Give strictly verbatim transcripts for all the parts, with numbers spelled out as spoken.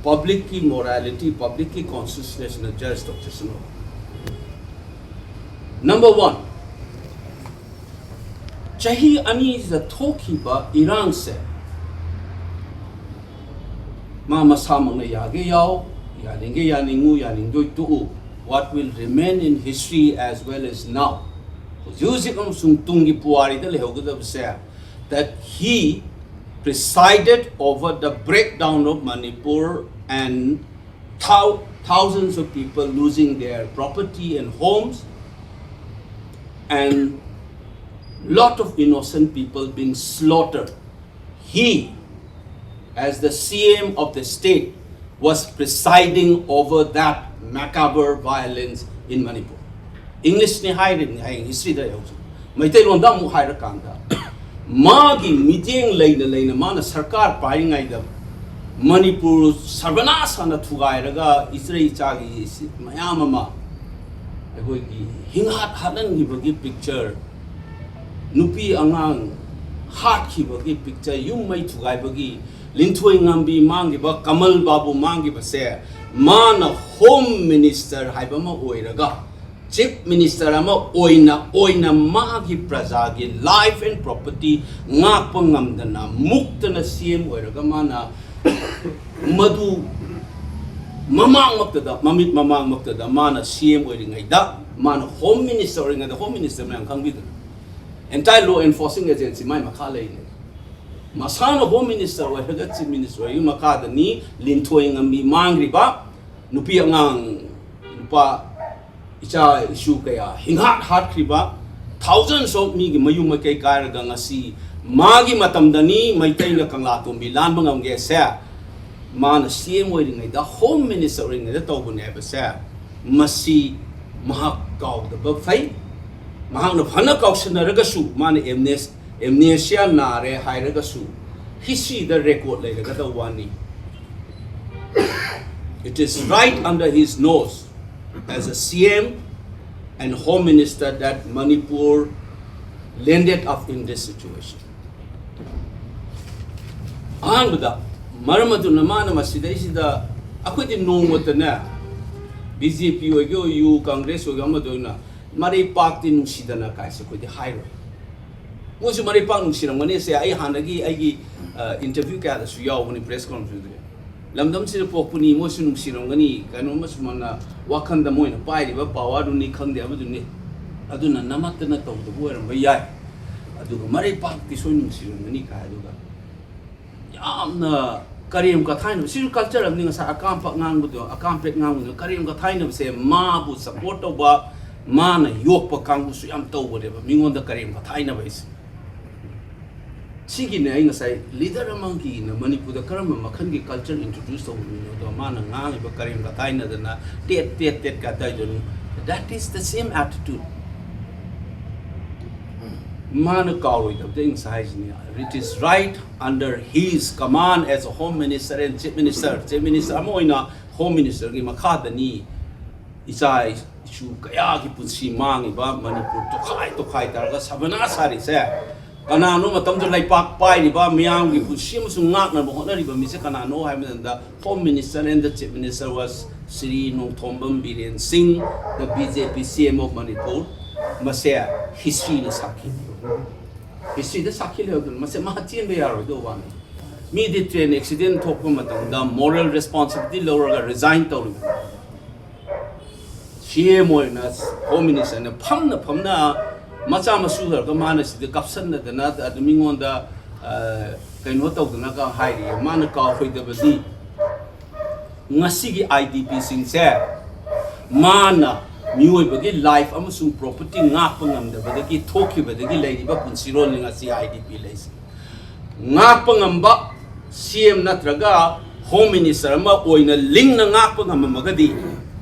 Public ꯀꯤ morality, public ꯀꯤ consciousness ꯅ judge ꯇꯧꯖꯁꯅꯨ꯫ Number one, ꯆꯍꯤ ꯑꯅꯤꯁꯤꯗ ꯊꯣꯛꯈꯤꯕ ꯏꯔꯥꯡꯁꯦ ꯃꯥ ꯃꯁꯥꯃꯛꯅ ꯌꯥꯒꯦ ꯌꯥꯎ, ꯌꯥꯅꯤꯡꯒꯦ ꯌꯥꯅꯤꯡꯉꯨ, ꯌꯥꯅꯤꯡꯗꯣꯏ ꯇꯣꯛꯎ, what will remain in history as well as now, ꯍꯧꯖꯤꯛ ꯍꯧꯖꯤꯛ ꯑꯃꯁꯨꯡ ꯇꯨꯡꯒꯤ ꯄꯨꯋꯥꯔꯤꯗ ꯂꯩꯍꯧꯒꯗꯕꯁꯦ, that he presided over the breakdown of Manipur and thou- thousands of people losing their property and homes, and lot of innocent people being slaughtered. He, as the C M of the state, was presiding over that macabre violence in Manipur. English ꯅꯤ ꯍꯥꯏꯔꯤꯕꯅꯤ, ꯍꯌꯦꯡ history ꯗ ꯌꯧꯁꯤ꯫ ꯃꯩꯇꯩꯂꯣꯟꯗ ꯑꯃꯨꯛ ꯍꯥꯏꯔꯀꯥꯟꯗ, ꯃꯥꯒꯤ ꯃꯤꯠꯌꯦꯡ ꯂꯩꯅ ꯂꯩꯅ ꯃꯥꯅ ꯁꯔꯀꯥꯔ ꯄꯥꯏꯔꯤꯉꯩꯗ ꯃꯅꯤꯄꯨꯔ ꯁꯔꯕꯅꯥꯁ ꯍꯥꯟꯅ ꯊꯨꯒꯥꯏꯔꯒ ꯏꯆꯔꯩ ꯏꯆꯥꯒꯤ ꯃꯌꯥꯝ ꯑꯃ ꯑꯩꯈꯣꯏꯒꯤ ꯍꯤꯡꯍꯥꯠ ꯍꯥꯠꯍꯟꯈꯤꯕꯒꯤ picture, ꯅꯨꯄꯤ ꯑꯉꯥꯡ ꯍꯥꯠꯈꯤꯕꯒꯤ picture, ꯌꯨꯝ ꯃꯩ ꯊꯨꯒꯥꯏꯕꯒꯤ, ꯂꯤꯟꯊꯣꯏ ꯉꯝꯕꯤ ꯃꯥꯡꯈꯤꯕ, ꯀꯃꯜ ꯕꯥꯕꯨ ꯃꯥꯡꯈꯤꯕꯁꯦ, ꯃꯥꯅ Home Minister ꯍꯥꯏꯕ ꯑꯃ ꯑꯣꯏꯔꯒ, Chief Minister ꯑꯃ ꯑꯣꯏꯅ ꯑꯣꯏꯅ ꯃꯥꯒꯤ ꯄ꯭ꯔꯖꯥꯒꯤ life and property ꯉꯥꯛꯄ ꯉꯝꯗꯅ ꯃꯨꯛꯇꯅ C M ꯑꯣꯏꯔꯒ ꯃꯥꯅ ꯃꯗꯨ ꯃꯃꯥꯡꯃꯛꯇꯗ, ꯃꯃꯤꯠ ꯃꯃꯥꯡꯃꯛꯇꯗ ꯃꯥꯅ C M ꯑꯣꯏꯔꯤꯉꯩꯗ, ꯃꯥꯅ Home Minister ꯑꯣꯏꯔꯤꯉꯩꯗ, Home Minister ꯃꯌꯥꯝ ꯈꯪꯕꯤꯗꯅ, entire law enforcing agency ꯃꯥꯏ ꯃꯈꯥ ꯂꯩꯔꯤꯅꯦ꯫ ꯃꯁꯥꯅ Home Minister ꯑꯣꯏꯔꯒ Chief Minister ꯑꯣꯏꯔꯒꯤ ꯃꯈꯥꯗꯅꯤ ꯂꯤꯟꯊꯣꯏ ꯉꯝꯕꯤ ꯃꯥꯡꯈ꯭ꯔꯤꯕ, ꯅꯨꯄꯤ ꯑꯉꯥꯡ, ꯅꯨꯄꯥ ꯏꯆꯥ ꯏꯁꯨ ꯀꯌꯥ ꯍꯤꯡꯍꯥꯠ ꯍꯥꯠꯈ꯭ꯔꯤꯕ, thousands of ꯃꯤꯒꯤ ꯃꯌꯨꯝ ꯃꯀꯩ ꯀꯥꯏꯔꯒ ꯉꯁꯤ ꯃꯥꯒꯤ ꯃꯇꯝꯗꯅꯤ ꯃꯩꯇꯩꯅ ꯀꯪꯂꯥ ꯇꯣꯝꯕꯤ ꯂꯥꯟꯕ ꯉꯝꯒꯦꯁꯦ꯫ ꯃꯥꯅ C M ꯑꯣꯏꯔꯤꯉꯩꯗ, Home Minister ꯑꯣꯏꯔꯤꯉꯩꯗ ꯇꯧꯕꯅꯦ ꯍꯥꯏꯕꯁꯦ, ꯃꯁꯤ ꯃꯍꯥꯛ ꯀꯥꯎꯗꯕ ꯐꯩ꯫ ꯃꯍꯥꯛꯅ ꯐꯅ ꯀꯥꯎꯁꯟꯅꯔꯒꯁꯨ, ꯃꯥꯅ amnes- amnesia ꯅꯥꯔꯦ ꯍꯥꯏꯔꯒꯁꯨ, history ꯗ record ꯂꯩꯔꯒꯗꯧꯕ ꯋꯥꯅꯤ꯫ It is right under his nose as a C M and Home Minister that Manipur landed up in this situation. ꯑꯍꯥꯟꯕꯗ ꯃꯔꯝ ꯑꯗꯨꯅ ꯃꯥꯅ ꯃꯁꯤꯗꯩꯁꯤꯗ ꯑꯩꯈꯣꯏꯗꯤ ꯅꯣꯡꯃꯇꯅꯦ ꯕꯤ ꯖꯦ ꯄꯤ ꯑꯣꯏꯒꯦ ꯑꯣꯏꯌꯨ, ꯀꯪꯒ꯭ꯔꯦꯁ ꯑꯣꯏꯒꯦ ꯑꯃꯗ ꯑꯣꯏꯅ ꯃꯔꯩ ꯄꯥꯛꯇꯤ ꯅꯨꯡꯁꯤꯗꯅ ꯀꯥꯏꯁꯦ ꯑꯩꯈꯣꯏꯗꯤ ꯍꯥꯏꯔꯣꯏ꯫ ꯃꯣꯏꯁꯨ ꯃꯔꯩ ꯄꯥꯛ ꯅꯨꯡꯁꯤꯔꯝꯒꯅꯤ꯫ ꯁꯦ ꯑꯩ ꯍꯥꯟꯅꯒꯤ ꯑꯩꯒꯤ ꯏꯟꯇꯔꯚ꯭ꯌꯨ ꯀꯌꯥꯗꯁꯨ ꯌꯥꯎꯕꯅꯤ, ꯄ꯭ꯔꯦꯁ ꯀꯣꯟꯐ꯭ꯔꯦꯟꯁꯇꯨꯗꯤ꯫ ꯂꯝꯗꯝꯁꯤꯗ ꯄꯣꯛꯄꯅꯤ, ꯃꯣꯏꯁꯨ ꯅꯨꯡꯁꯤꯔꯝꯒꯅꯤ, ꯀꯩꯅꯣꯝꯃ ꯁꯨꯃꯥꯏꯅ ꯋꯥꯈꯟꯗ ꯃꯣꯏꯅ ꯄꯥꯏꯔꯤꯕ ꯄꯋꯥꯔꯗꯨꯅꯤ ꯈꯪꯗꯦ ꯑꯃꯗꯨꯅꯤ, ꯑꯗꯨꯅ ꯅꯝꯃꯛꯇꯅ ꯇꯧꯗꯕ ꯑꯣꯏꯔꯝꯕ ꯌꯥꯏ꯫ ꯑꯗꯨꯒ ꯃꯔꯩ ꯄꯥꯛꯇꯤ ꯁꯣꯏ ꯅꯨꯡꯁꯤꯔꯝꯒꯅꯤ ꯀꯥꯏ꯫ ꯑꯗꯨꯒ ꯌꯥꯝꯅ ꯀꯔꯦꯝ ꯀꯊꯥꯏꯅꯕ, ꯁꯤꯁꯨ ꯀꯜꯆꯔ ꯑꯃꯅꯤ꯫ ꯉꯁꯥꯏ ꯑꯀꯥꯝꯄ ꯉꯥꯡꯕꯗꯣ, ꯑꯀꯥꯝꯄꯦꯠ ꯉꯥꯡꯕꯗꯣ, ꯀꯔꯦꯝ ꯀꯊꯥꯏꯅꯕꯁꯦ ꯃꯥꯕꯨ ꯁꯞꯄꯣꯔꯠ ꯇꯧꯕ, ꯃꯥꯅ ꯌꯣꯛꯄ ꯀꯥꯡꯕꯨꯁꯨ ꯌꯥꯝ ꯇꯧꯕꯅꯦꯕ, ꯃꯤꯉꯣꯟꯗ ꯀꯔꯦꯝ ꯀꯊꯥꯏꯅꯕ ꯍꯥꯏꯁꯦ꯫ ꯁꯤꯒꯤꯅꯦ ꯑꯩ ꯉꯁꯥꯏ ꯂꯤꯗꯔ ꯑꯃꯒꯤꯅ ꯃꯅꯤꯄꯨꯔꯗ ꯀꯔꯝꯕ ꯃꯈꯜꯒꯤ ꯀꯜꯆꯔ ꯏꯟꯇ꯭ꯔꯣꯗ꯭ꯌꯨꯁ ꯇꯧꯕ ꯃꯤꯅꯣꯗꯣ, ꯃꯥꯅ ꯉꯥꯡꯉꯤꯕ ꯀꯔꯦꯝ ꯀꯊꯥꯏꯅꯗꯅ ꯇꯦꯠ ꯇꯦꯠ ꯇꯦꯠ ꯀꯥꯏ ꯇꯧꯔꯤꯗꯣ, that is the same attitude꯫ ꯃꯥꯅ ꯀꯥꯎꯔꯣꯏꯗꯕꯗꯤ ꯑꯩ ꯉꯁꯥꯏ ꯍꯥꯏꯁꯤꯅꯤ, it is right under his command as a home minister and chief minister, chief minister ꯑꯃ ꯑꯣꯏꯅ ꯍꯣꯝ ꯃꯤꯅꯤꯁꯇꯔꯒꯤ ꯃꯈꯥꯗꯅꯤ ꯏꯆꯥ ꯏꯁꯨ ꯀꯌꯥꯒꯤ ꯄꯨꯟꯁꯤ ꯃꯥꯡꯉꯤꯕ, ꯃꯅꯤꯄꯨꯔ ꯇꯣꯈꯥꯏ ꯇꯣꯈꯥꯏ ꯇꯥꯔꯒ ꯁꯕꯅꯥ ꯁꯥꯔꯤꯁꯦ꯫ ꯀꯅꯥꯅꯣ ꯃꯇꯝꯗꯨ ꯂꯩꯄꯥꯛ ꯄꯥꯏꯔꯤꯕ, ꯃꯤꯌꯥꯝꯒꯤ ꯄꯨꯟꯁꯤ ꯑꯃꯁꯨꯡ ꯉꯥꯛꯅꯕ ꯍꯣꯠꯅꯔꯤꯕ ꯃꯤꯁꯦ ꯀꯅꯥꯅꯣ ꯍꯥꯏꯕ ꯃꯇꯝꯗ, Home Minister and the Chief Minister was Shri Nongthombam Biren ꯁꯤꯡ, the B J P C M of Manipur꯫ ꯃꯁꯦ ꯍꯤꯁꯇ꯭ꯔꯤꯅ ꯁꯥꯈꯤ꯫ ꯍꯤꯁꯇ꯭ꯔꯤꯗ ꯁꯥꯈꯤ ꯂꯩꯍꯧꯗꯅ ꯃꯁꯦ ꯃꯥ ꯆꯦꯟꯕ ꯌꯥꯔꯣꯏꯗꯧꯕ ꯋꯥꯅꯤ꯫ ꯃꯤꯗꯤ ꯇ꯭ꯔꯦꯟ ꯑꯦꯛꯁꯤꯗꯦꯟ ꯊꯣꯛꯄ ꯃꯇꯝꯗ ꯃꯣꯔꯦꯜ ꯔꯦꯁꯄꯣꯟꯁꯤꯕꯤꯂꯤꯇꯤ ꯂꯧꯔꯒ ꯔꯤꯖꯥꯏꯟ ꯇꯧꯔꯤꯕ꯫ ꯁꯤ ꯑꯦꯝ ꯑꯣꯏꯅ, ꯍꯣꯝ ꯃꯤꯅꯤꯁꯇꯔꯅ ꯐꯝꯅ ꯐꯝꯅ ꯃꯆꯥ ꯃꯁꯨ ꯂꯩꯔꯒ ꯃꯥꯅ ꯁꯤꯗ ꯀꯥꯞꯁꯟꯅꯗꯅ ꯑꯗꯨ ꯃꯤꯉꯣꯟꯗ, ꯑ, ꯀꯩꯅꯣ ꯇꯧꯗꯅꯒ ꯍꯥꯏꯔꯤ꯫ ꯃꯥꯅ ꯀꯥꯎꯔꯣꯏꯗꯕꯗꯤ ꯉꯁꯤꯒꯤ I D P ꯁꯤꯡꯁꯦ ꯃꯥꯅ ꯃꯤꯑꯣꯏꯕꯒꯤ ꯂꯥꯏꯐ ꯑꯃꯁꯨꯡ ꯄ꯭ꯔꯣꯄꯔꯇꯤ ꯉꯥꯛꯄ ꯉꯝꯗꯕꯗꯒꯤ ꯊꯣꯛꯈꯤꯕꯗꯒꯤ ꯂꯩꯔꯤꯕ ꯄꯨꯟꯁꯤꯔꯣꯜꯅꯤ ꯉꯁꯤ I D P ꯂꯩꯁꯦ꯫ ꯉꯥꯛꯄ ꯉꯝꯕ ꯁꯤ ꯑꯦꯝ ꯅꯠꯇ꯭ꯔꯒ ꯍꯣꯝ ꯃꯤꯅꯤꯁꯇꯔ ꯑꯃ ꯑꯣꯏꯅ ꯂꯤꯡꯅ ꯉꯥꯛꯄ ꯉꯝꯃꯝꯃꯒꯗꯤ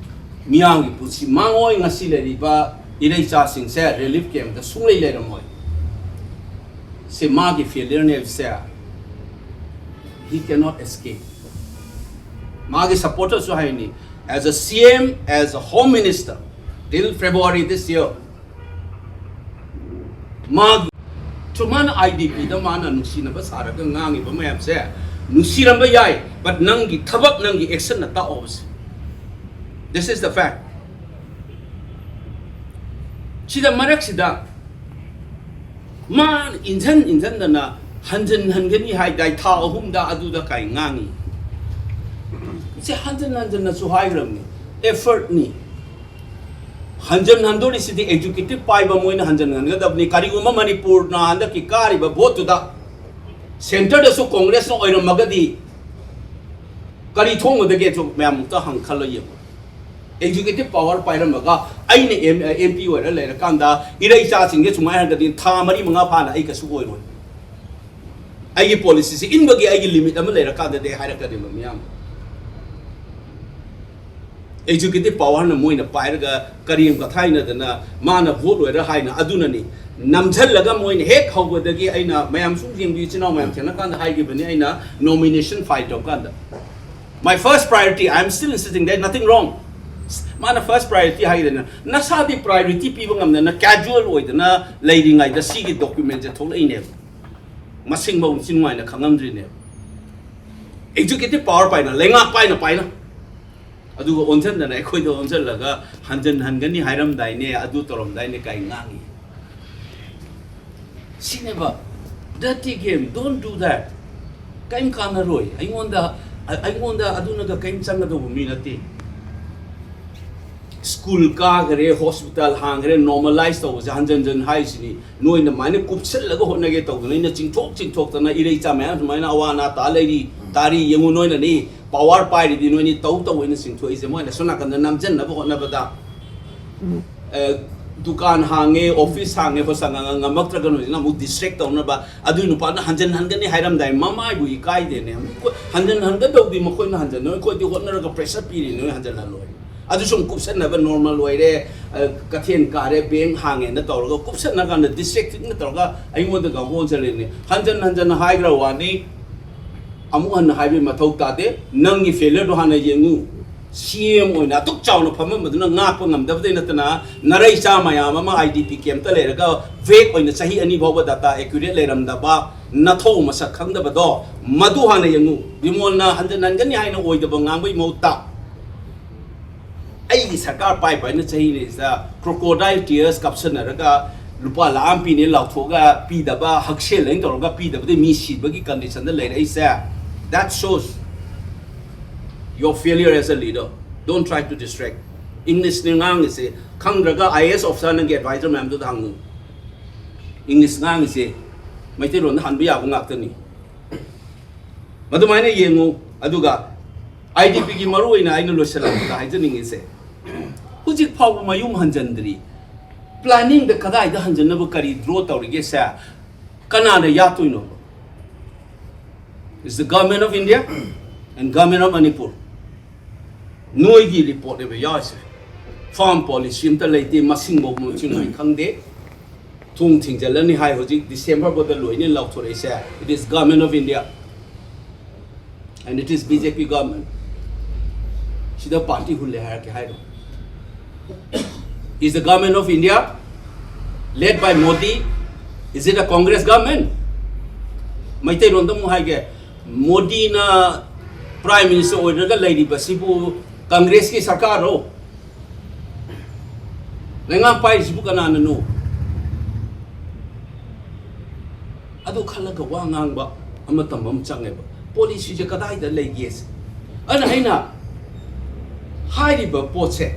ꯃꯤꯌꯥꯝꯒꯤ ꯄꯨꯟꯁꯤ ꯃꯥꯡꯉꯣꯏ, ꯉꯁꯤ ꯂꯩꯔꯤꯕ ꯏꯔꯩꯆꯥꯁꯤꯡꯁꯦ ꯔꯤꯂꯤꯐ ꯀꯦꯝꯞꯇ ꯁꯨꯡꯂꯩ ꯂꯩꯔꯝꯃꯣꯏ꯫ ꯁꯤ ꯃꯥꯒꯤ ꯐꯦꯂꯤꯌꯔꯅꯦ ꯍꯥꯏꯕꯁꯦ he cannot escape꯫ ꯃꯥꯒꯤ ꯁꯄꯣꯔꯇꯔꯁꯨ ꯍꯥꯏꯅꯤ, as a C M, as a home minister, till February this year, ꯃꯥꯒꯤ ꯁꯨꯃꯥꯏꯅ I D P ꯗ ꯃꯥꯅ ꯅꯨꯡꯁꯤꯅꯕ ꯁꯥꯔꯒ ꯉꯥꯡꯉꯤꯕ ꯃꯌꯥꯝꯁꯦ, ꯅꯨꯡꯁꯤꯔꯝꯕ ꯌꯥꯏ, but ꯅꯪꯒꯤ ꯊꯕꯛ, ꯅꯪꯒꯤ actionꯅ ꯇꯥꯛꯑꯣꯕꯁꯦ꯫ This is the fact. ꯁꯤꯗ ꯃꯔꯛꯁꯤꯗ ꯃꯥꯅ ꯏꯟꯖꯟ ꯏꯟꯖꯟꯗꯅ ꯍꯟꯖꯟ ꯍꯟꯒꯅꯤ ꯍꯥꯏꯗꯥꯏ, ꯊꯥ ꯑꯍꯨꯝꯗ ꯑꯗꯨꯗ ꯀꯥꯏ ꯉꯥꯡꯉꯤ꯫ ꯁꯤ ꯍꯟꯖꯟ ꯍꯟꯖꯟꯅꯁꯨ ꯍꯥꯏꯈ꯭ꯔꯕꯅꯤ, effortꯅꯤ꯫ ꯍꯟꯖꯟ ꯍꯟꯗꯣꯔꯤꯁꯤꯗꯤ executive ꯄꯥꯏꯕ ꯃꯣꯏꯅ ꯍꯟꯖꯟ ꯍꯟꯒꯗꯕꯅꯤ꯫ ꯀꯔꯤꯒꯨꯝꯕ ꯃꯅꯤꯄꯨꯔꯅ ꯍꯟꯗꯛꯀꯤ ꯀꯥꯔꯤꯕ voteꯇꯨꯗ centreꯗꯁꯨ Congressꯅ ꯑꯣꯏꯔꯝꯃꯒꯗꯤ ꯀꯔꯤ ꯊꯣꯛꯒꯗꯒꯦ? ꯃꯌꯥꯝ ꯑꯃꯨꯛꯇ ꯍꯪ ꯈꯜꯂ ꯌꯦꯡꯉꯨ꯫ Executive power ꯄꯥꯏꯔꯝꯃꯒ ꯑꯩꯅ M- MP ꯑꯣꯏꯔ ꯂꯩꯔꯀꯥꯟꯗ ꯏꯔꯩꯆꯥꯁꯤꯡꯁꯦ ꯁꯨꯃꯥꯏꯅ ꯍꯥꯏꯔꯒꯗꯤ ꯊꯥ ꯃꯔꯤ ꯃꯉꯥ ꯐꯥꯅ ꯑꯩ ꯀꯩꯁꯨ ꯑꯣꯏꯔꯣꯏ꯫ ꯑꯩꯒꯤ policyꯁꯤ ꯏꯟꯕꯒꯤ ꯑꯩꯒꯤ limit ꯑꯃ ꯂꯩꯔꯀꯥꯟꯗꯗꯤ ꯍꯥꯏꯔꯛꯀꯅꯦꯕ ꯃꯤꯌꯥꯝ꯫ Executive powerꯅ ꯃꯣꯏꯅ ꯄꯥꯏꯔꯒ ꯀꯔꯦꯝ ꯀꯊꯥꯏꯅꯗꯅ ꯃꯥꯅ vote ꯑꯣꯏꯔ ꯍꯥꯏꯅ ꯑꯗꯨꯅꯅꯤ꯫ ꯅꯝꯁꯤꯜꯂꯒ ꯃꯣꯏꯅ ꯍꯦꯛ ꯍꯧꯕꯗꯒꯤ ꯑꯩꯅ ꯃꯌꯥꯝ ꯁꯨꯝ ꯌꯦꯡꯕꯤꯌꯨ, ꯏꯆꯤꯟ ꯏꯅꯥꯎ ꯃꯌꯥꯝ ꯊꯦꯡꯅꯀꯥꯟꯗ ꯍꯥꯏꯈꯤꯕꯅꯤ ꯑꯩꯅ, nomination file ꯇꯧꯀꯥꯟꯗ, "My first priority, I am still insisting, there is nothing wrong." ꯃꯥꯅ first priority ꯍꯥꯏꯗꯅ, ꯅꯁꯥꯗꯤ priority ꯄꯤꯕ ꯉꯝꯗꯅ casual ꯑꯣꯏꯗꯅ ꯂꯩꯔꯤꯉꯩꯗ ꯁꯤꯒꯤ documentꯁꯦ ꯊꯣꯛꯂꯛꯏꯅꯦꯕ꯫ ꯃꯁꯤꯡꯐꯧ ꯏꯟꯊꯤ ꯅꯨꯡꯉꯥꯏꯅ ꯈꯪꯉꯝꯗ꯭ꯔꯤꯅꯦꯕ꯫ Executive power ꯄꯥꯏꯅ, ꯂꯩꯉꯥꯛ ꯄꯥꯏꯅ ꯄꯥꯏꯅ꯫ ꯑꯗꯨꯒ ꯑꯣꯟꯁꯤꯟꯗꯅ ꯑꯩꯈꯣꯏꯗ ꯑꯣꯟꯁꯤꯜꯂꯒ ꯍꯟꯖꯟ ꯍꯟꯒꯅꯤ ꯍꯥꯏꯔꯝꯗꯥꯏꯅꯦ, ꯑꯗꯨ ꯇꯧꯔꯝꯗꯥꯏꯅꯦ ꯀꯥꯏ ꯉꯥꯡꯉꯤ꯫ ꯁꯤꯅꯦꯕ, dirty game, don't do that. ꯀꯔꯤꯝ ꯀꯥꯟꯅꯔꯣꯏ꯫ ꯑꯩꯉꯣꯟꯗ, ꯑꯩꯉꯣꯟꯗ ꯑꯗꯨꯅꯒ ꯀꯔꯤꯝ ꯆꯪꯒꯗꯧꯕ ꯃꯤ ꯅꯠꯇꯦ꯫ School ꯀꯥꯈ꯭ꯔꯦ, hospital ꯍꯥꯡꯈ꯭ꯔꯦ, normalize ꯇꯧꯕꯁꯦ ꯍꯟꯖꯟ ꯍꯟꯖꯟ ꯍꯥꯏꯁꯤꯅꯤ꯫ ꯅꯣꯏꯅ ꯑꯗꯨꯃꯥꯏꯅ ꯀꯨꯞꯁꯜꯂꯒ ꯍꯣꯠꯅꯒꯦ ꯇꯧꯗꯅ ꯑꯩꯅ ꯆꯤꯡꯊꯣꯛ ꯆꯤꯡꯊꯣꯛꯇꯅ ꯏꯔꯩꯆꯥ ꯃꯌꯥꯝ ꯁꯨꯃꯥꯏꯅ ꯑꯋꯥ ꯑꯅꯥ ꯇꯥ ꯂꯩꯔꯤ, ꯇꯥꯔꯤ, ꯌꯦꯡꯉꯨ ꯅꯣꯏꯅꯅꯤ꯫ Power ꯄꯥꯏꯔꯤꯗꯤ ꯅꯣꯏꯅꯤ ꯇꯧ ꯇꯧ ꯑꯩꯅ ꯆꯤꯡꯊꯣꯛꯏꯁꯦ꯫ ꯃꯣꯏꯅ ꯁꯣꯝ ꯅꯥꯀꯟꯗ ꯅꯝꯖꯟꯅꯕ ꯍꯣꯠꯅꯕꯗ, ꯑꯦ, ꯗꯨꯀꯥꯟ ꯍꯥꯡꯉꯦ, office ꯍꯥꯡꯉꯦ, ꯍꯣꯁ ꯉꯝꯃꯛꯇ꯭ꯔꯒ ꯅꯣꯏꯁꯤꯅ ꯑꯃꯨꯛ distract ꯇꯧꯅꯕ꯫ ꯑꯗꯨꯏ ꯅꯨꯄꯥꯗꯨꯅ ꯍꯟꯖꯟ ꯍꯟꯒꯅꯤ ꯍꯥꯏꯔꯝꯗꯥꯏ, ꯃꯃꯥꯏꯕꯨ ꯏꯀꯥꯏꯗꯦꯅꯦ꯫ ꯃꯈꯣꯏ ꯍꯟꯖꯟ ꯍꯟꯒꯗꯧꯗꯤ ꯃꯈꯣꯏꯅ ꯍꯟꯖꯟ, ꯅꯣꯏ ꯑꯩꯈꯣꯏꯗꯤ ꯍꯣꯠꯅꯔꯒ pressure ꯄꯤꯔꯤ, ꯅꯣꯏ ꯍꯟꯖꯟꯍꯜꯂꯣꯏ꯫ ꯑꯗꯨ ꯁꯨꯝ ꯀꯨꯞꯁꯟꯅꯕ normal ꯑꯣꯏꯔꯦ, ꯑ, ꯀꯩꯊꯦꯜ ꯀꯥꯔꯦ, bank ꯍꯥꯡꯉꯦꯅ ꯇꯧꯔꯒ ꯀꯨꯞꯁꯟꯅ ꯀꯥꯟꯗ distractꯅ ꯇꯧꯔꯒ ꯑꯩꯉꯣꯟꯗꯒ ꯑꯣꯟꯁꯤꯜꯂꯤꯅꯦ꯫ ꯍꯟꯖꯟ ꯍꯟꯖꯟꯅ ꯍꯥꯏꯈ꯭ꯔ ꯋꯥꯅꯤ, ꯑꯃꯨꯛ ꯍꯟꯅ ꯍꯥꯏꯕꯒꯤ ꯃꯊꯧ ꯇꯥꯗꯦ꯫ ꯅꯪꯒꯤ failureꯗꯣ ꯍꯥꯟꯅ ꯌꯦꯡꯉꯨ꯫ ꯁꯤ ꯑꯦꯝ ꯑꯣꯏꯅ ꯑꯗꯨꯛ ꯆꯥꯎꯅ ꯐꯝꯃꯝꯕꯗꯨꯅ ꯉꯥꯛꯄ ꯉꯝꯗꯕꯗꯩ ꯅꯠꯇꯅ, ꯅꯔꯩ ꯆꯥ ꯃꯌꯥꯝ ꯑꯃ ꯑꯥꯏ ꯗꯤ ꯄꯤ ꯀꯦꯝꯞꯇ ꯂꯩꯔꯒ ꯚꯦꯛ ꯑꯣꯏꯅ ꯆꯍꯤ ꯑꯅꯤ ꯐꯥꯎꯕ ꯗꯥꯇꯥ ꯑꯦꯀ꯭ꯌꯨꯔꯦꯠ ꯂꯩꯔꯝꯗꯕ, ꯅꯊꯧ ꯃꯁꯛ ꯈꯪꯗꯕꯗꯣ, ꯃꯗꯨ ꯍꯥꯟꯅ ꯌꯦꯡꯉꯨ꯫ ꯕꯤꯃꯣꯜꯅ ꯍꯟꯖꯟ ꯍꯟꯒꯅꯤ ꯍꯥꯏꯅ ꯑꯣꯏꯗꯕ ꯉꯥꯡꯕꯒꯤ ꯃꯍꯨꯠꯇ, ꯑꯩꯒꯤ ꯁꯔꯀꯥꯔ ꯄꯥꯏ ꯄꯥꯏꯅ ꯆꯍꯤꯅꯤꯁꯤꯗ crocodile tears ꯀꯥꯞꯁꯟꯅꯔꯒ ꯂꯨꯄꯥ ꯂꯥꯈ ꯑꯃ ꯄꯤꯅꯦ ꯂꯥꯎꯊꯣꯛꯑꯒ ꯄꯤꯗꯕ, ꯍꯛꯁꯦꯜ ꯑꯩꯅ ꯇꯧꯔꯒ ꯄꯤꯗꯕꯗꯩ ꯃꯤ ꯁꯤꯕꯒꯤ ꯀꯟꯗꯤꯁꯟꯗ ꯂꯩꯔꯛꯏꯁꯦ, that shows your failure as a leader. Don't try to distract. ꯏꯪꯂꯤꯁꯅꯦ ꯉꯥꯡꯉꯤꯁꯦ, ꯈꯪꯗ꯭ꯔꯒ ꯑꯥꯏ ꯑꯦ ꯑꯦꯁ ꯑꯣꯐꯤꯁꯥꯔ ꯅꯪꯒꯤ ꯑꯦꯗꯚꯥꯏꯖꯔ ꯃꯌꯥꯝꯗꯨꯗ ꯍꯪꯉꯨ꯫ ꯏꯪꯂꯤꯁ ꯉꯥꯡꯉꯤꯁꯦ ꯃꯩꯇꯩꯂꯣꯟꯗ ꯍꯟꯕ ꯌꯥꯕ ꯉꯥꯛꯇꯅꯤ꯫ ꯃꯗꯨꯃꯥꯏꯅ ꯌꯦꯡꯉꯨ꯫ ꯑꯗꯨꯒ ꯑꯥꯏ ꯗꯤ ꯄꯤꯒꯤ ꯃꯔꯨ ꯑꯣꯏꯅ ꯑꯩꯅ ꯂꯣꯏꯁꯤꯜꯂꯛꯄꯗ ꯍꯥꯏꯖꯅꯤꯡꯉꯤꯁꯦ, ꯍꯧꯖꯤꯛ ꯐꯥꯎꯕ ꯃꯌꯨꯝ ꯍꯟꯖꯟꯗ꯭ꯔꯤ꯫ ꯄ꯭ꯂꯥꯅꯤꯡꯗ ꯀꯗꯥꯏꯗ ꯍꯟꯖꯟꯅꯕ ꯀꯔꯤ ꯗ꯭ꯔꯣ ꯇꯧꯔꯤꯒꯦꯁꯦ ꯀꯅꯥꯅ ꯌꯥꯠꯇꯣꯏꯅꯣ? It's the government of India and government of Manipur. ꯅꯣꯏꯒꯤ ꯔꯤꯄꯣꯔꯠꯅꯦꯕ ꯌꯥꯎꯔꯤꯁꯦ꯫ ꯐꯥꯔꯝ ꯄꯣꯂꯤꯁꯤ ꯑꯝꯇ ꯂꯩꯇꯦ, ꯃꯁꯤꯡꯐꯥꯎ ꯃꯁꯤꯡ ꯍꯥꯏ ꯈꯪꯗꯦ꯫ ꯊꯣꯡ ꯊꯤꯡꯖꯤꯜꯂꯅꯤ ꯍꯥꯏ ꯍꯧꯖꯤꯛ ꯗꯤꯁꯦꯝꯕꯔ ꯐꯥꯎꯗ ꯂꯣꯏꯅ ꯂꯥꯎꯊꯣꯔꯛꯏꯁꯦ, it is government of India and it is B J P government. ꯁꯤꯗ ꯄꯥꯔꯇꯤ ꯍꯨꯜꯂꯦ ꯍꯥꯏꯔꯛꯀꯦ ꯍꯥꯏꯔꯣ? Is the government of India led by Modi? Is it a Congress government? ꯃꯩꯇꯩꯂꯣꯟꯗ ꯑꯃꯨꯛ ꯍꯥꯏꯒꯦ, ꯃꯣꯗꯤꯅ ꯄ꯭ꯔꯥꯏꯝ ꯃꯤꯅꯤꯁꯇꯔ ꯑꯣꯏꯔꯒ ꯂꯩꯔꯤꯕꯁꯤꯕꯨ ꯀꯪꯒ꯭ꯔꯦꯁꯀꯤ ꯁꯔꯀꯥꯔꯔꯣ? ꯂꯩꯉꯥꯛ ꯄꯥꯏꯔꯤꯁꯤꯕꯨ ꯀꯅꯥꯅꯅꯣ? ꯑꯗꯨ ꯈꯜꯂꯒ ꯋꯥ ꯉꯥꯡꯕ ꯑꯃ ꯇꯝꯕ ꯑꯃ ꯆꯪꯉꯦꯕ꯫ ꯄꯣꯂꯤꯁꯤꯁꯦ ꯀꯗꯥꯏꯗ ꯂꯩꯒꯦꯁꯦ? ꯑꯗꯨꯅ ꯑꯩꯅ ꯍꯥꯏꯔꯤꯕ ꯄꯣꯠꯁꯦ,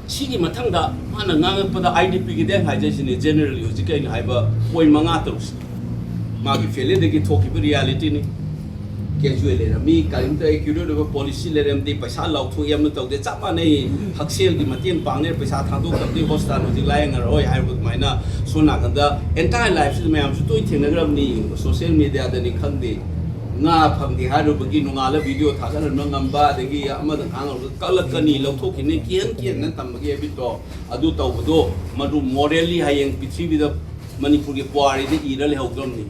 ꯁꯤꯒꯤ ꯃꯊꯪꯗ ꯃꯥꯅ ꯉꯥꯡꯉꯛꯄꯗ ꯑꯥꯏ ꯗꯤ ꯄꯤꯒꯤꯗꯤ ꯑꯩꯅ ꯍꯥꯏꯖꯔꯤꯁꯤꯅꯦ, ꯖꯦꯅꯔꯦꯜꯒꯤ ꯍꯧꯖꯤꯛꯀꯤ ꯑꯩꯅ ꯍꯥꯏꯕ ꯄꯣꯏꯟ ꯃꯉꯥ ꯇꯔꯨꯛꯁꯦ꯫ ꯃꯥꯒꯤ ꯐꯦꯂꯤꯌꯔꯗꯒꯤ ꯊꯣꯛꯈꯤꯕ ꯔꯤꯌꯥꯂꯤꯇꯤꯅꯤ꯫ ꯀꯦꯖꯨꯋꯦꯜ ꯂꯩꯔꯝꯃꯤ, ꯀꯔꯤꯝꯇ ꯑꯦꯀ꯭ꯌꯨꯔꯦꯠ ꯑꯣꯏꯕ ꯄꯣꯂꯤꯁꯤ ꯂꯩꯔꯝꯗꯦ, ꯄꯩꯁꯥ ꯂꯥꯎꯊꯣꯛꯏ ꯑꯃ ꯇꯧꯗꯦ, ꯆꯞ ꯃꯥꯟꯅꯩ꯫ ꯍꯛꯁꯦꯜꯒꯤ ꯃꯇꯦꯡ ꯄꯥꯡꯅꯦ, ꯄꯩꯁꯥ ꯊꯥꯗꯣꯛꯇꯕꯗꯤ ꯍꯣꯁꯄꯤꯇꯥꯜ ꯍꯧꯖꯤꯛ ꯂꯥꯏꯌꯦꯡꯉꯔꯣꯏ ꯍꯥꯏꯕ ꯑꯗꯨꯃꯥꯏꯅ꯫ ꯁꯣꯝ ꯅꯥꯀꯟꯗ ꯑꯦꯟꯇꯥꯏ ꯂꯥꯏꯐꯁꯤꯗ ꯃꯌꯥꯝꯁꯨ ꯇꯣꯏ ꯊꯦꯡꯅꯈ꯭ꯔꯕꯅꯤ꯫ ꯁꯣꯁꯤꯌꯦꯜ ꯃꯦꯗꯤꯌꯥꯗꯅꯤ ꯈꯪꯗꯦ, ꯉꯥ ꯐꯪꯗꯦ ꯍꯥꯏꯔꯨꯕꯒꯤ ꯅꯣꯡꯉꯥꯜꯂ ꯚꯤꯗꯤꯑꯣ ꯊꯥꯒꯠꯍꯟꯕ ꯉꯝꯕ, ꯑꯗꯒꯤ ꯑꯃꯗ ꯉꯥꯡꯉꯨꯔꯒ ꯀꯛꯂꯛꯀꯅꯤ, ꯂꯧꯊꯣꯛꯈꯤꯅꯤ, ꯀꯤꯍꯟ ꯀꯤꯍꯟꯅ ꯇꯝꯕꯒꯤ ꯍꯦꯕꯤꯠꯇꯣ ꯑꯗꯨ ꯇꯧꯕꯗꯣ, ꯃꯗꯨ ꯃꯣꯔꯦꯜꯂꯤ ꯍꯌꯦꯡ ꯄ꯭ꯔꯤꯊꯤꯕꯤꯗ ꯃꯅꯤꯄꯨꯔꯒꯤ ꯄꯨꯋꯥꯔꯤꯗ ꯏꯔ ꯂꯩꯍꯧꯗ꯭ꯔꯕꯅꯤ꯫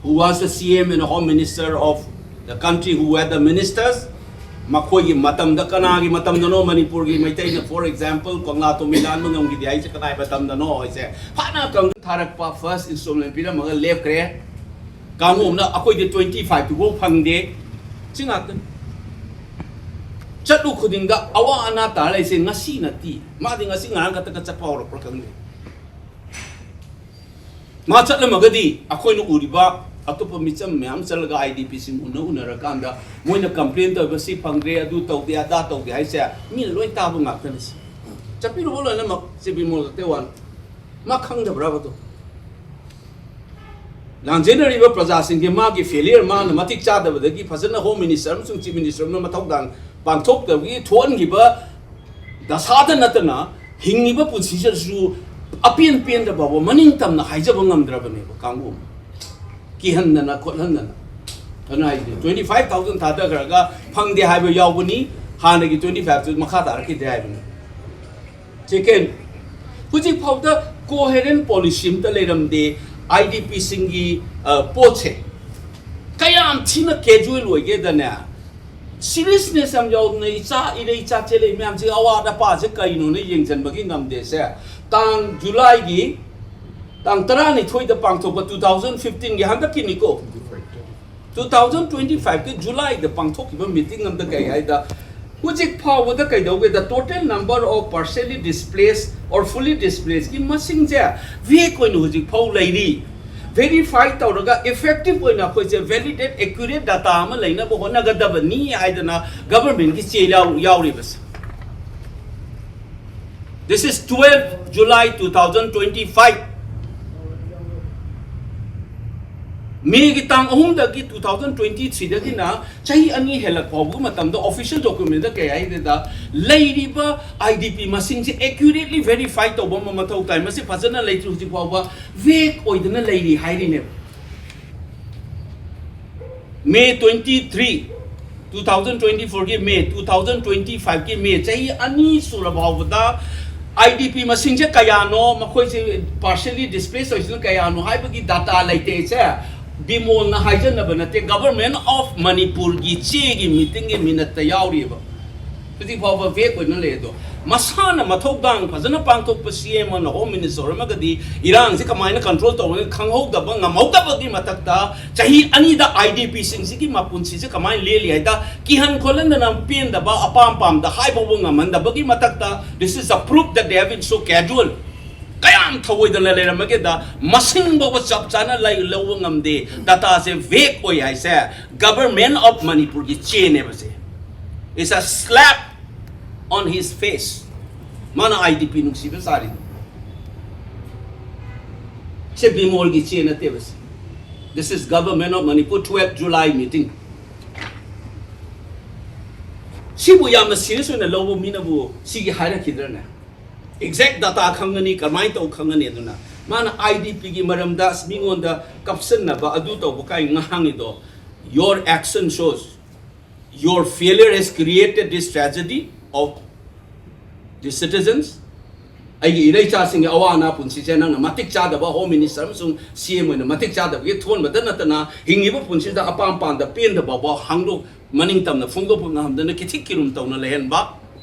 Who was the C M and Home Minister of The country who had the ministers, ꯃꯈꯣꯏꯒꯤ ꯃꯇꯝꯗ, ꯀꯅꯥꯒꯤ ꯃꯇꯝꯗꯅꯣ ꯃꯅꯤꯄꯨꯔꯒꯤ ꯃꯩꯇꯩꯅ, for example, ꯀꯪꯂꯥ ꯇꯣꯃꯤ ꯂꯥꯟꯕ ꯉꯝꯈꯤꯗꯦ ꯍꯥꯏꯁꯦ ꯀꯗꯥꯏ ꯃꯇꯝꯗꯅꯣ ꯍꯥꯏꯁꯦ ꯐꯅ ꯀꯪ- ꯊꯥꯔꯛꯄ first installment ꯄꯤꯔꯝꯃꯒ ꯂꯦꯞꯈ꯭ꯔꯦ꯫ ꯀꯥꯡꯕꯨ ꯑꯃꯅ ꯑꯩꯈꯣꯏꯗꯤ twenty five ꯇꯨꯐꯥꯎ ꯐꯪꯗꯦ꯫ ꯁꯤ ꯉꯥꯛꯇꯅꯤ꯫ ꯆꯠꯂꯨ ꯈꯨꯗꯤꯡꯗ ꯑꯋꯥ ꯑꯅꯥ ꯇꯥꯔ ꯂꯩꯁꯦ ꯉꯁꯤ ꯅꯠꯇꯦ꯫ ꯃꯥꯗꯤ ꯉꯁꯤ ꯉꯔꯥꯡ ꯈꯛꯇꯒ ꯆꯠꯄ ꯍꯧꯔꯛꯄ꯭ꯔꯥ ꯈꯪꯗꯦ꯫ ꯃꯥ ꯆꯠꯂꯝꯃꯒꯗꯤ ꯑꯩꯈꯣꯏꯅ ꯎꯔꯤꯕ ꯑꯇꯣꯞꯄ ꯃꯤꯆꯝ ꯃꯌꯥꯝ ꯆꯠꯂꯒ IDPꯁꯤꯡ ꯎꯅ ꯎꯅꯔꯀꯥꯟꯗ ꯃꯣꯏꯅ complain ꯇꯧꯕ ꯁꯤ ꯐꯪꯗ꯭ꯔꯦ, ꯑꯗꯨ ꯇꯧꯗꯦ, ꯑꯗꯥ ꯇꯧꯗꯦ ꯍꯥꯏꯁꯦ ꯃꯤꯅ ꯂꯣꯏ ꯇꯥꯕ ꯉꯥꯛꯇꯅꯤ꯫ ꯁꯤ ꯆꯠꯄꯤꯔꯨꯕ ꯂꯣꯏꯅꯃꯛ ꯁꯤ ꯕꯤꯃꯣꯜ ꯀꯛꯇꯦꯋꯥꯟ ꯃꯥ ꯈꯪꯗꯕ꯭ꯔꯕ ꯑꯗꯣ? ꯂꯥꯟꯖꯦꯟꯅꯔꯤꯕ ꯄ꯭ꯔꯖꯥꯁꯤꯡꯁꯦ ꯃꯥꯒꯤ failure, ꯃꯥꯅ ꯃꯇꯤꯛ ꯆꯥꯗꯕꯗꯒꯤ ꯐꯖꯅ Home Minister ꯑꯃꯁꯨꯡ Chief Minister ꯑꯃꯅ ꯃꯊꯧꯗꯥꯡ ꯄꯥꯡꯊꯣꯛꯇꯕꯒꯤ ꯊꯣꯛꯍꯟꯈꯤꯕ ꯗꯁꯥꯗ ꯅꯠꯇꯅ ꯍꯤꯡꯉꯤꯕ ꯄꯨꯟꯁꯤꯁꯤꯗꯁꯨ ꯑꯄꯦꯟ ꯄꯦꯟꯗ ꯐꯥꯎꯕ ꯃꯅꯤꯡ ꯇꯝꯅ ꯍꯥꯏꯖꯕ ꯉꯝꯗ꯭ꯔꯕꯅꯦꯕ ꯀꯥꯡꯕꯨ ꯑꯃ꯫ ꯀꯤꯍꯟꯗꯅ ꯈꯣꯠꯍꯟꯗꯅ꯫ ꯑꯗꯨꯅ ꯍꯥꯏꯁꯦ twenty five thousand ꯊꯥꯗꯈ꯭ꯔꯒ ꯐꯪꯗꯦ ꯍꯥꯏꯕ ꯌꯥꯎꯕꯅꯤ, ꯍꯥꯟꯅꯒꯤ twenty five ꯇꯨ ꯃꯈꯥ ꯇꯥꯔꯛꯈꯤꯗꯦ ꯍꯥꯏꯕꯅꯤ꯫ Second, ꯍꯧꯖꯤꯛ ꯐꯥꯎꯗ coherent policy ꯑꯝꯇ ꯂꯩꯔꯝꯗꯦ꯫ IDPꯁꯤꯡꯒꯤ ꯄꯣꯠꯁꯦ ꯀꯌꯥꯝ ꯊꯤꯅ casual ꯑꯣꯏꯒꯦꯗꯅꯦ, seriousness ꯌꯥꯝ ꯌꯥꯎꯗꯅ ꯏꯆꯥ ꯏꯔꯩ ꯏꯆꯥ ꯆꯦꯜꯂꯛꯏ ꯃꯌꯥꯝꯁꯦ ꯑꯋꯥꯠ ꯑꯄꯥꯁꯦ ꯀꯩꯅꯣꯅ ꯌꯦꯡꯁꯤꯟꯕꯒꯤ ꯉꯝꯗꯦꯁꯦ꯫ ꯇꯥꯡ ꯖꯨꯂꯥꯏꯒꯤ ꯇꯥꯡ ꯇꯔꯥꯅꯤꯊꯣꯏꯗ ꯄꯥꯡꯊꯣꯛꯄ two thousand fifteenꯒꯤ ꯍꯟꯗꯛꯀꯤꯅꯤꯀꯣ, two thousand twenty fiveꯀꯤ ꯖꯨꯂꯥꯏꯗ ꯄꯥꯡꯊꯣꯛꯈꯤꯕ meeting ꯑꯃꯗ ꯀꯩ ꯍꯥꯏꯗ, ꯍꯧꯖꯤꯛ ꯐꯥꯎꯕꯗ ꯀꯩꯗꯧꯒꯦꯗ total number of partially displaced or fully displacedꯀꯤ ꯃꯁꯤꯡꯁꯦ vague ꯑꯣꯏꯅ ꯍꯧꯖꯤꯛ ꯐꯥꯎ ꯂꯩꯔꯤ꯫ Verify ꯇꯧꯔꯒ effective ꯑꯣꯏꯅ ꯑꯩꯈꯣꯏꯁꯦ validate, accurate data ꯑꯃ ꯂꯩꯅꯕ ꯍꯣꯠꯅꯒꯗꯕꯅꯤ ꯍꯥꯏꯗꯅ governmentꯀꯤ ꯆꯦ ꯌꯥꯎ- ꯌꯥꯎꯔꯤꯕꯁꯦ꯫ This is twelve July two thousand twenty five꯫ Mayꯒꯤ ꯇꯥꯡ ꯑꯍꯨꯝꯗꯒꯤ two thousand twenty threeꯗꯒꯤꯅ ꯆꯍꯤ ꯑꯅꯤ ꯍꯦꯜꯂꯛ ꯐꯥꯎꯕ ꯃꯇꯝꯗ official documentꯗ ꯀꯩ ꯍꯥꯏꯒꯦꯗ, ꯂꯩꯔꯤꯕ IDP ꯃꯁꯤꯡꯁꯦ accurately verify ꯇꯧꯕ ꯑꯃ ꯃꯊꯧ ꯇꯥꯏ꯫ ꯃꯁꯤ ꯐꯖꯅ ꯂꯩꯇ꯭ꯔꯤ, ꯍꯧꯖꯤꯛ ꯐꯥꯎꯕ vague ꯑꯣꯏꯗꯅ ꯂꯩꯔꯤ ꯍꯥꯏꯔꯤꯅꯦꯕ꯫ May twenty three, two thousand twenty fourꯒꯤ May, two thousand twenty fiveꯀꯤ May, ꯆꯍꯤ ꯑꯅꯤ ꯁꯨꯔ ꯐꯥꯎꯕꯗ IDP ꯃꯁꯤꯡꯁꯦ ꯀꯌꯥꯅꯣ, ꯃꯈꯣꯏꯁꯦ partially displaced ꯑꯣꯏꯁꯤꯅ ꯀꯌꯥꯅꯣ ꯍꯥꯏꯕꯒꯤ data ꯂꯩꯇꯦ꯫ ꯏꯁꯦ ꯕꯤꯃꯣꯜꯅ ꯍꯥꯏꯖꯟꯅꯕ ꯅꯠꯇꯦ, Government of ꯃꯅꯤꯄꯨꯔꯒꯤ ꯆꯦꯒꯤ ꯃꯤꯇꯤꯡꯒꯤ ꯃꯤꯅꯠꯇ ꯌꯥꯎꯔꯤꯑꯕ꯫ ꯍꯧꯖꯤꯛ ꯐꯥꯎꯕ ꯚꯦꯛ ꯑꯣꯏꯅ ꯂꯩ꯫ ꯑꯗꯣ ꯃꯁꯥꯅ ꯃꯊꯧꯗꯥꯡ ꯐꯖꯅ ꯄꯥꯡꯊꯣꯛꯄ ꯁꯤ ꯑꯦꯝ ꯑꯃꯅ, ꯍꯣꯝ ꯃꯤꯅꯤꯁꯇꯔ ꯑꯃꯒꯗꯤ ꯏꯔꯥꯡꯁꯤ ꯀꯃꯥꯏꯅ ꯀꯟꯇ꯭ꯔꯣꯜ ꯇꯧꯒꯅꯤ ꯈꯪꯍꯧꯗꯕ, ꯉꯝꯍꯧꯗꯕꯒꯤ ꯃꯊꯛꯇ ꯆꯍꯤ ꯑꯅꯤꯗ ꯑꯥꯏ ꯗꯤ ꯄꯤꯁꯤꯡꯁꯤꯒꯤ ꯃꯄꯨꯟꯁꯤꯁꯦ ꯀꯃꯥꯏꯅ ꯂꯦꯜꯂꯤ ꯍꯥꯏꯗ ꯀꯤꯍꯟ ꯈꯣꯠꯍꯟꯗꯅ, ꯄꯦꯟꯗꯕ, ꯑꯄꯥꯝ ꯄꯥꯝꯗ ꯍꯥꯏ ꯐꯥꯎꯕ ꯉꯝꯍꯟꯗꯕꯒꯤ ꯃꯊꯛꯇ, this is a proof that they have been so casual꯫ ꯀꯌꯥꯝ ꯊꯧꯑꯣꯏꯗꯅ ꯂꯩꯔꯝꯃꯒꯦꯗ, ꯃꯁꯤꯡ ꯐꯥꯎꯕ ꯆꯞ ꯆꯥꯅ ꯂꯩ-, ꯂꯧꯕ ꯉꯝꯗꯦ꯫ ꯗꯇꯥꯁꯦ ꯚꯦꯛ ꯑꯣꯏ ꯍꯥꯏꯁꯦ Government of ꯃꯅꯤꯄꯨꯔꯒꯤ ꯆꯦꯅꯦꯕ ꯁꯦ꯫ It's a slap on his face꯫ ꯃꯥꯅ ꯑꯥꯏ ꯗꯤ ꯄꯤ ꯅꯨꯡꯁꯤꯕ ꯁꯥꯔꯤꯗꯣ꯫ ꯁꯦ ꯕꯤꯃꯣꯜꯒꯤ ꯆꯦ ꯅꯠꯇꯦꯕ ꯁꯦ꯫ This is Government of Manipur twelve July meeting꯫ ꯁꯤꯕꯨ ꯌꯥꯝꯅ ꯁꯤꯔꯤꯌꯁ ꯑꯣꯏꯅ ꯂꯧꯕ ꯃꯤꯅꯕꯨ ꯁꯤꯒꯤ ꯍꯥꯏꯔꯛꯈꯤꯗ꯭ꯔꯅꯦ? ꯑꯦꯛꯖꯦꯛ ꯗꯇꯥ ꯈꯪꯒꯅꯤ, ꯀꯃꯥꯏꯅ ꯇꯧ ꯈꯪꯒꯅꯤ? ꯑꯗꯨꯅ ꯃꯥꯅ ꯑꯥꯏ ꯗꯤ ꯄꯤꯒꯤ ꯃꯔꯝꯗ ꯑꯁ ꯃꯤꯉꯣꯟꯗ ꯀꯞꯁꯟꯅꯕ ꯑꯗꯨ ꯇꯧꯕ ꯀꯥꯏ ꯉꯥꯡꯉꯤꯗꯣ, your action shows your failure has created this tragedy of the citizens꯫ ꯑꯩꯒꯤ ꯏꯔꯩꯆꯥꯁꯤꯡꯒꯤ ꯑꯋꯥ ꯑꯅꯥ ꯄꯨꯟꯁꯤꯁꯦ ꯅꯪꯅ ꯃꯇꯤꯛ ꯆꯥꯗꯕ ꯍꯣꯝ ꯃꯤꯅꯤꯁꯇꯔ ꯑꯃꯁꯨꯡ ꯁꯤ ꯑꯦꯝ ꯑꯣꯏꯅ ꯃꯇꯤꯛ ꯆꯥꯗꯕꯒꯤ ꯊꯣꯟꯕꯗ ꯅꯠꯇꯅ, ꯍꯤꯡꯉꯤꯕ ꯄꯨꯟꯁꯤꯗ ꯑꯄꯥꯝ ꯄꯥꯝꯗ ꯄꯦꯟꯗꯕ ꯐꯥꯎ ꯍꯥꯡꯗꯣꯛ-, ꯃꯅꯤꯡ ꯇꯝꯅ ꯐꯣꯡꯗꯣꯛꯄ ꯉꯝꯗꯅ ꯀꯤꯊꯤꯛ ꯀꯤꯔꯨꯝ ꯇꯧꯅ ꯂꯩꯍꯟꯕ꯫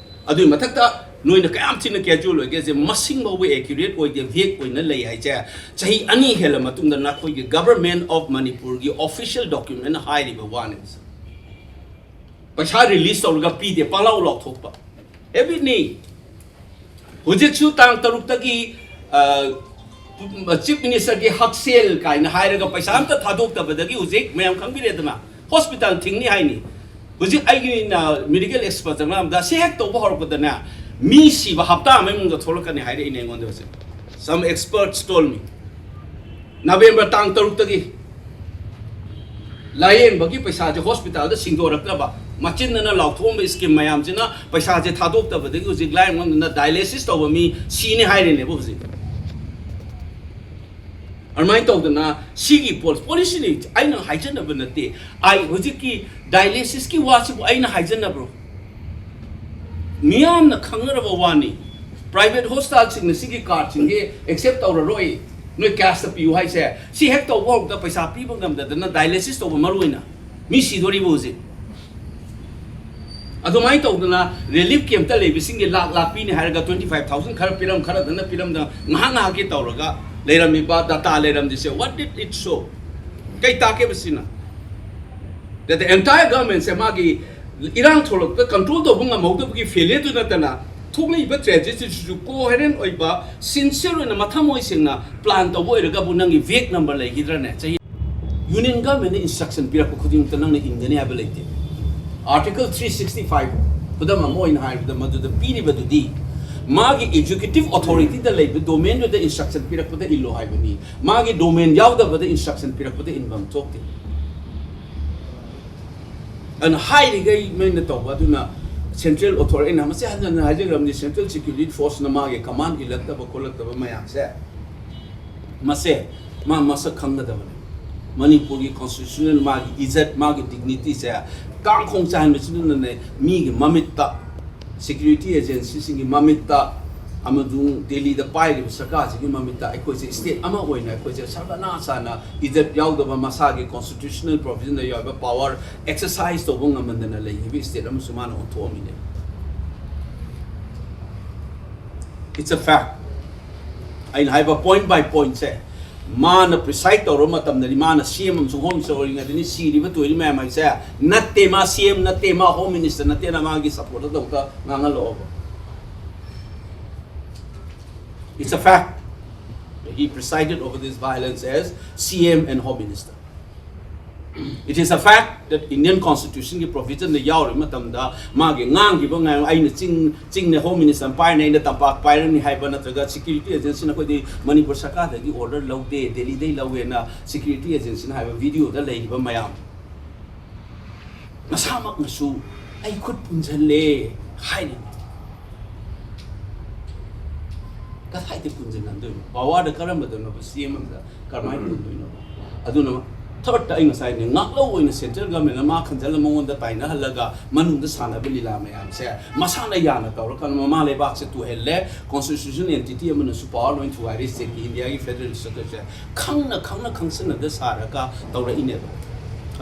ꯑꯗꯨꯒꯤ ꯃꯊꯛꯇ ꯅꯣꯏꯅ ꯀꯌꯥꯝ ꯊꯤꯅ ꯀꯦꯖꯨꯋꯦꯜ ꯑꯣꯏꯒꯦꯁꯦ, ꯃꯁꯤꯡ ꯐꯥꯎꯕ ꯑꯦꯀ꯭ꯌꯨꯔꯦꯠ ꯑꯣꯏꯗꯦ, ꯚꯦꯛ ꯑꯣꯏꯅ ꯂꯩ ꯍꯥꯏꯁꯦ꯫ ꯆꯍꯤ ꯑꯅꯤ ꯍꯦꯜꯂ ꯃꯇꯨꯡꯗ ꯅꯈꯣꯏꯒꯤ Government of ꯃꯅꯤꯄꯨꯔꯒꯤ ꯑꯣꯐꯤꯁꯤꯌꯦꯜ ꯗꯣꯀ꯭ꯌꯨꯃꯦꯟ ꯍꯥꯏꯔꯤꯕ ꯋꯥꯅꯤ꯫ ꯄꯩꯁꯥ ꯔꯤꯂꯤꯁ ꯇꯧꯔꯒ ꯄꯤꯗꯦ, ꯄꯪꯂꯥꯎ ꯂꯥꯎꯊꯣꯛꯄ꯫ ꯑꯦꯕ꯭ꯔꯤꯠꯅꯤ꯫ ꯍꯧꯖꯤꯛꯁꯨ ꯇꯥꯡ ꯇꯔꯨꯛꯇꯒꯤ, ꯑ, ꯆꯤꯐ ꯃꯤꯅꯤꯁꯇꯔꯒꯤ ꯍꯛꯁꯦꯜ ꯀꯥꯏꯅ ꯍꯥꯏꯔꯒ ꯄꯩꯁꯥ ꯑꯝꯇ ꯊꯥꯗꯣꯛꯇꯕꯗꯒꯤ ꯍꯧꯖꯤꯛ ꯃꯌꯥꯝ ꯈꯪꯕꯤꯔꯦꯗꯅ, ꯍꯣꯁꯄꯤꯇꯥꯜ ꯊꯤꯡꯅꯤ ꯍꯥꯏꯅꯤ꯫ ꯍꯧꯖꯤꯛ ꯑꯩꯒꯤ ꯑꯣꯏꯅ ꯃꯦꯗꯤꯀꯦꯜ ꯑꯦꯛꯁꯄꯔꯠ ꯑꯃ ꯑꯝꯗ ꯁꯤ ꯍꯦꯛ ꯇꯧꯕ ꯍꯧꯔꯛꯄꯗꯅꯦ, ꯃꯤ ꯁꯤꯕ ꯍꯞꯇꯥ ꯑꯃꯒꯤ ꯃꯅꯨꯡꯗ ꯊꯣꯛꯂꯛꯀꯅꯤ ꯍꯥꯏꯔꯛꯏꯅꯦ ꯑꯩꯉꯣꯟꯗ ꯍꯧꯖꯤꯛ꯫ Some experts told me꯫ November ꯇꯥꯡ ꯇꯔꯨꯛꯇꯒꯤ ꯂꯥꯌꯦꯡꯕꯒꯤ ꯄꯩꯁꯥꯁꯦ ꯍꯣꯁꯄꯤꯇꯥꯜꯗ ꯁꯤꯡꯗꯣꯔꯛꯇ꯭ꯔꯕ, ꯃꯆꯤꯟꯗꯅ ꯂꯥꯎꯊꯣꯛꯑꯝꯕ ꯁ꯭ꯀꯤꯝ ꯃꯌꯥꯝꯁꯤꯅ ꯄꯩꯁꯥꯁꯦ ꯊꯥꯗꯣꯛꯇꯕꯗꯒꯤ ꯍꯧꯖꯤꯛ ꯂꯥꯏꯌꯦꯡꯐꯝꯗꯨꯅ ꯗꯥꯏꯂꯦꯁꯤꯁ ꯇꯧꯕ ꯃꯤ ꯁꯤꯅꯤ ꯍꯥꯏꯔꯤꯅꯦꯕ ꯍꯧꯖꯤꯛ꯫ ꯑꯗꯨꯃꯥꯏꯅ ꯇꯧꯗꯅ ꯁꯤꯒꯤ ꯄꯣ-, ꯄꯣꯂꯤꯁꯤꯅꯤ꯫ ꯑꯩꯅ ꯍꯥꯏꯖꯅꯕ ꯅꯠꯇꯦ꯫ ꯑꯩ ꯍꯧꯖꯤꯛꯀꯤ ꯗꯥꯏꯂꯦꯁꯤꯁꯀꯤ ꯋꯥꯁꯤꯕꯨ ꯑꯩꯅ ꯍꯥꯏꯖꯅꯕ꯭ꯔꯣ? ꯃꯤꯌꯥꯝꯅ ꯈꯪꯅꯔꯕ ꯋꯥꯅꯤ꯫ ꯄ꯭ꯔꯥꯏꯚꯦꯠ ꯍꯣꯁꯄꯤꯇꯥꯜꯁꯤꯡꯅ ꯁꯤꯒꯤ ꯀꯥꯔꯗꯁꯤꯡꯁꯦ ꯑꯦꯛꯁꯦꯞ ꯇꯧꯔꯔꯣꯏ꯫ ꯅꯣꯏ ꯀꯦꯁꯇ ꯄꯤꯌꯨ ꯍꯥꯏꯁꯦ, ꯁꯤ ꯍꯦꯛ ꯇꯧꯕ ꯍꯧꯔꯛꯇ ꯄꯩꯁꯥ ꯄꯤꯕ ꯉꯝꯗꯗꯅ dialysis ꯇꯧꯕ ꯃꯔꯨ ꯑꯣꯏꯅ ꯃꯤ ꯁꯤꯗꯣꯔꯤꯕ ꯍꯧꯖꯤꯛ꯫ ꯑꯗꯨꯃꯥꯏꯅ ꯇꯧꯗꯅ relief camp ꯇ ꯂꯩꯕꯁꯤꯡꯒꯤ ꯂꯥꯛ ꯂꯥꯛ ꯄꯤꯅꯤ ꯍꯥꯏꯔꯒ twenty five thousand ꯈꯔ ꯄꯤꯔꯝ, ꯈꯔꯗꯅ ꯄꯤꯔꯝꯗꯅ ꯉꯥꯏꯍꯥꯛ ꯉꯥꯏꯍꯥꯛꯀꯤ ꯇꯧꯔꯒ ꯂꯩꯔꯝꯃꯤꯕ data ꯂꯩꯔꯝꯗ꯭ꯔꯤꯁꯦ, what did it show? ꯀꯩ ꯇꯥꯛꯀꯦꯕ ꯁꯤꯅ? That the entire government ꯁꯦ ꯃꯥꯒꯤ ꯏꯔꯥꯡ ꯊꯣꯛꯂꯛꯄꯗ control ꯇꯧꯕ ꯉꯝꯍꯧꯗꯕꯒꯤ failure ꯗꯨ ꯅꯠꯇꯅ, ꯊꯣꯛꯂꯛꯏꯕ tragedy ꯁꯤꯁꯨ coherent ꯑꯣꯏꯕ, sincere ꯑꯣꯏꯅ, ꯃꯊꯃꯣꯏ ꯁꯦꯡꯅ plan ꯇꯧꯕ ꯑꯣꯏꯔꯒꯕꯨ ꯅꯪꯒꯤ vague number ꯂꯩꯈꯤꯗ꯭ꯔꯅꯦ? ꯆꯍꯤ Union government ꯅ instruction ꯄꯤꯔꯛꯄ ꯈꯨꯗꯤꯡꯃꯛꯇ ꯅꯪꯅ ꯏꯟꯒꯅꯤ ꯍꯥꯏꯕ ꯂꯩꯇꯦ꯫ Article three sixty five, ꯈꯨꯗꯝ ꯑꯃ ꯑꯣꯏꯅ ꯍꯥꯏꯔꯕꯗ, ꯃꯗꯨꯗ ꯄꯤꯔꯤꯕꯗꯨꯗꯤ ꯃꯥꯒꯤ executive authority ꯗ ꯂꯩꯕ domain ꯗꯨꯗ instruction ꯄꯤꯔꯛꯄꯗ ꯏꯜꯂꯣ ꯍꯥꯏꯕꯅꯤ꯫ ꯃꯥꯒꯤ domain ꯌꯥꯎꯗꯕꯗ instruction ꯄꯤꯔꯛꯄꯗ ꯏꯟꯐꯝ ꯊꯣꯛꯇꯦ꯫ ꯑꯗꯨꯅ ꯍꯥꯏꯔꯤꯈꯩ ꯃꯣꯏꯅ ꯇꯧꯕ ꯑꯗꯨꯅ central authority, ꯑꯩꯅ ꯃꯁꯤ ꯍꯟꯖꯟ ꯍꯟꯖꯟ ꯍꯥꯏꯖꯈ꯭ꯔꯕꯅꯤ, central security force ꯅ ꯃꯥꯒꯤ command ꯏꯜꯂꯛꯇꯕ ꯈꯣꯠꯂꯛꯇꯕ ꯃꯌꯥꯝꯁꯦ, ꯃꯁꯦ ꯃꯥ ꯃꯁꯛ ꯈꯪꯒꯗꯕꯅꯤ꯫ ꯃꯅꯤꯄꯨꯔꯒꯤ constitutional ꯃꯥꯒꯤ ꯏꯖꯠ, ꯃꯥꯒꯤ dignity ꯁꯦ ꯀꯥꯡꯈꯣꯡ ꯆꯥꯏꯍꯟꯕꯁꯤꯗꯨꯅꯅꯦ ꯃꯤꯒꯤ ꯃꯃꯤꯠꯇ, security agency ꯁꯤꯡꯒꯤ ꯃꯃꯤꯠꯇ, ꯑꯃꯁꯨꯡ ꯗꯦꯜꯂꯤꯗ ꯄꯥꯏꯔꯤꯕ ꯁꯔꯀꯥꯔꯁꯤꯒꯤ ꯃꯃꯤꯠꯇ ꯑꯩꯈꯣꯏꯁꯦ state ꯑꯃ ꯑꯣꯏꯅ ꯑꯩꯈꯣꯏꯁꯦ ꯁꯔꯕꯅꯥꯁꯥꯅ ꯏꯖꯠ ꯌꯥꯎꯗꯕ, ꯃꯁꯥꯒꯤ constitutional provision ꯗ ꯌꯥꯎꯕ power exercise ꯇꯧꯕ ꯉꯝꯃꯟꯗꯅ ꯂꯩꯈꯤꯕ state ꯑꯃꯁꯨ ꯃꯥꯅ ꯑꯣꯟꯊꯣꯛꯑꯝꯃꯤꯅꯦ꯫ It's a fact. ꯑꯩꯅ ꯍꯥꯏꯕ point by point ꯁꯦ, ꯃꯥꯅ preside ꯇꯧꯔꯕ ꯃꯇꯝꯗꯗꯤ, ꯃꯥꯅ C M ꯑꯃꯁꯨꯡ Home Minister ꯑꯣꯏꯔꯤꯉꯩꯗꯅꯤ ꯁꯤꯔꯤꯕ ꯇꯣꯏꯔꯤ ꯃꯌꯥꯝ ꯍꯥꯏꯁꯦ ꯅꯠꯇꯦ, ꯃꯥ C M ꯅꯠꯇꯦ, ꯃꯥ Home Minister ꯅꯠꯇꯦꯅ ꯃꯥꯒꯤ supporter ꯗ ꯑꯃꯨꯛꯇ ꯉꯥꯡꯍꯜꯂꯛꯑꯣꯕ꯫ It's a fact. He presided over this violence as C M and Home Minister. It is a fact that Indian Constitution ꯒꯤ provision ꯗ ꯌꯥꯎꯔꯤꯕ ꯃꯇꯝꯗ ꯃꯥꯒꯤ ꯉꯥꯡꯈꯤꯕ ꯉꯥꯡ-, ꯑꯩꯅ ꯆꯤꯡ, ꯆꯤꯡꯅ Home Minister ꯄꯥꯏꯔꯅꯤ, ꯑꯩꯅ ꯇꯝꯄꯥꯛ ꯄꯥꯏꯔꯅꯤ ꯍꯥꯏꯕ, ꯅꯠꯇ꯭ꯔꯒ security agency ꯅ ꯑꯩꯈꯣꯏꯗꯤ ꯃꯅꯤꯄꯨꯔ ꯁꯔꯀꯥꯔꯗꯒꯤ order ꯂꯧꯗꯦ, ꯗꯦꯜꯂꯤꯗꯩ ꯂꯧꯋꯦꯅ security agency ꯅ ꯍꯥꯏꯕ video ꯗ ꯂꯩꯔꯤꯕ ꯃꯌꯥꯝ ꯃꯁꯥꯃꯛꯅꯁꯨ "ꯑꯩ ꯈꯨꯠ ꯄꯨꯟꯁꯤꯜꯂꯦ" ꯍꯥꯏꯔꯤꯅꯤ꯫ ꯀꯗꯥꯏꯗ ꯄꯨꯟꯁꯤꯟꯅꯗꯣꯏꯅꯣ? Power ꯗ ꯀꯔꯝꯕꯗꯅꯣꯕ C M ꯑꯃꯗ ꯀꯔꯝꯍꯥꯏꯅ ꯄꯨꯟꯗꯣꯏꯅꯣ? ꯑꯗꯨꯅ ꯊꯔꯠꯇ ꯑꯩ ꯉꯁꯥꯏꯅꯦ, ꯉꯥꯛꯂꯧ ꯑꯣꯏꯅ ꯁꯦꯟꯇ꯭ꯔꯦꯜ ꯒꯚꯔꯟꯃꯦꯟꯅ ꯃꯥ ꯈꯟꯖꯜꯂ ꯃꯉꯣꯟꯗ ꯇꯥꯏꯅꯍꯜꯂꯒ ꯃꯅꯨꯡꯗ ꯁꯥꯟꯅꯕ ꯂꯤꯂꯥ ꯃꯌꯥꯝꯁꯦ ꯃꯁꯥꯅ ꯌꯥꯅ ꯇꯧꯔꯀꯥꯟꯗ ꯃꯃꯥ ꯂꯩꯕꯥꯛꯁꯦ ꯇꯨꯍꯜꯂꯦ, ꯀꯣꯟꯁꯇꯤꯇ꯭ꯌꯨꯁꯟ ꯑꯦꯟꯇꯤꯇꯤ ꯑꯃꯅꯁꯨ ꯄꯋꯥꯔ ꯂꯣꯏ ꯊꯨꯒꯥꯏꯔꯦ ꯁ꯭ꯇꯦꯠꯀꯤ ꯏꯟꯗꯤꯌꯥꯒꯤ ꯐꯦꯗꯔꯦꯜ ꯁ꯭ꯇ꯭ꯔꯛꯆꯔꯁꯦ꯫ ꯈꯪꯅ ꯈꯪꯅ ꯈꯪꯁꯤꯟꯅꯗ ꯁꯥꯔꯒ ꯇꯧꯔꯛꯏꯅꯦꯕ꯫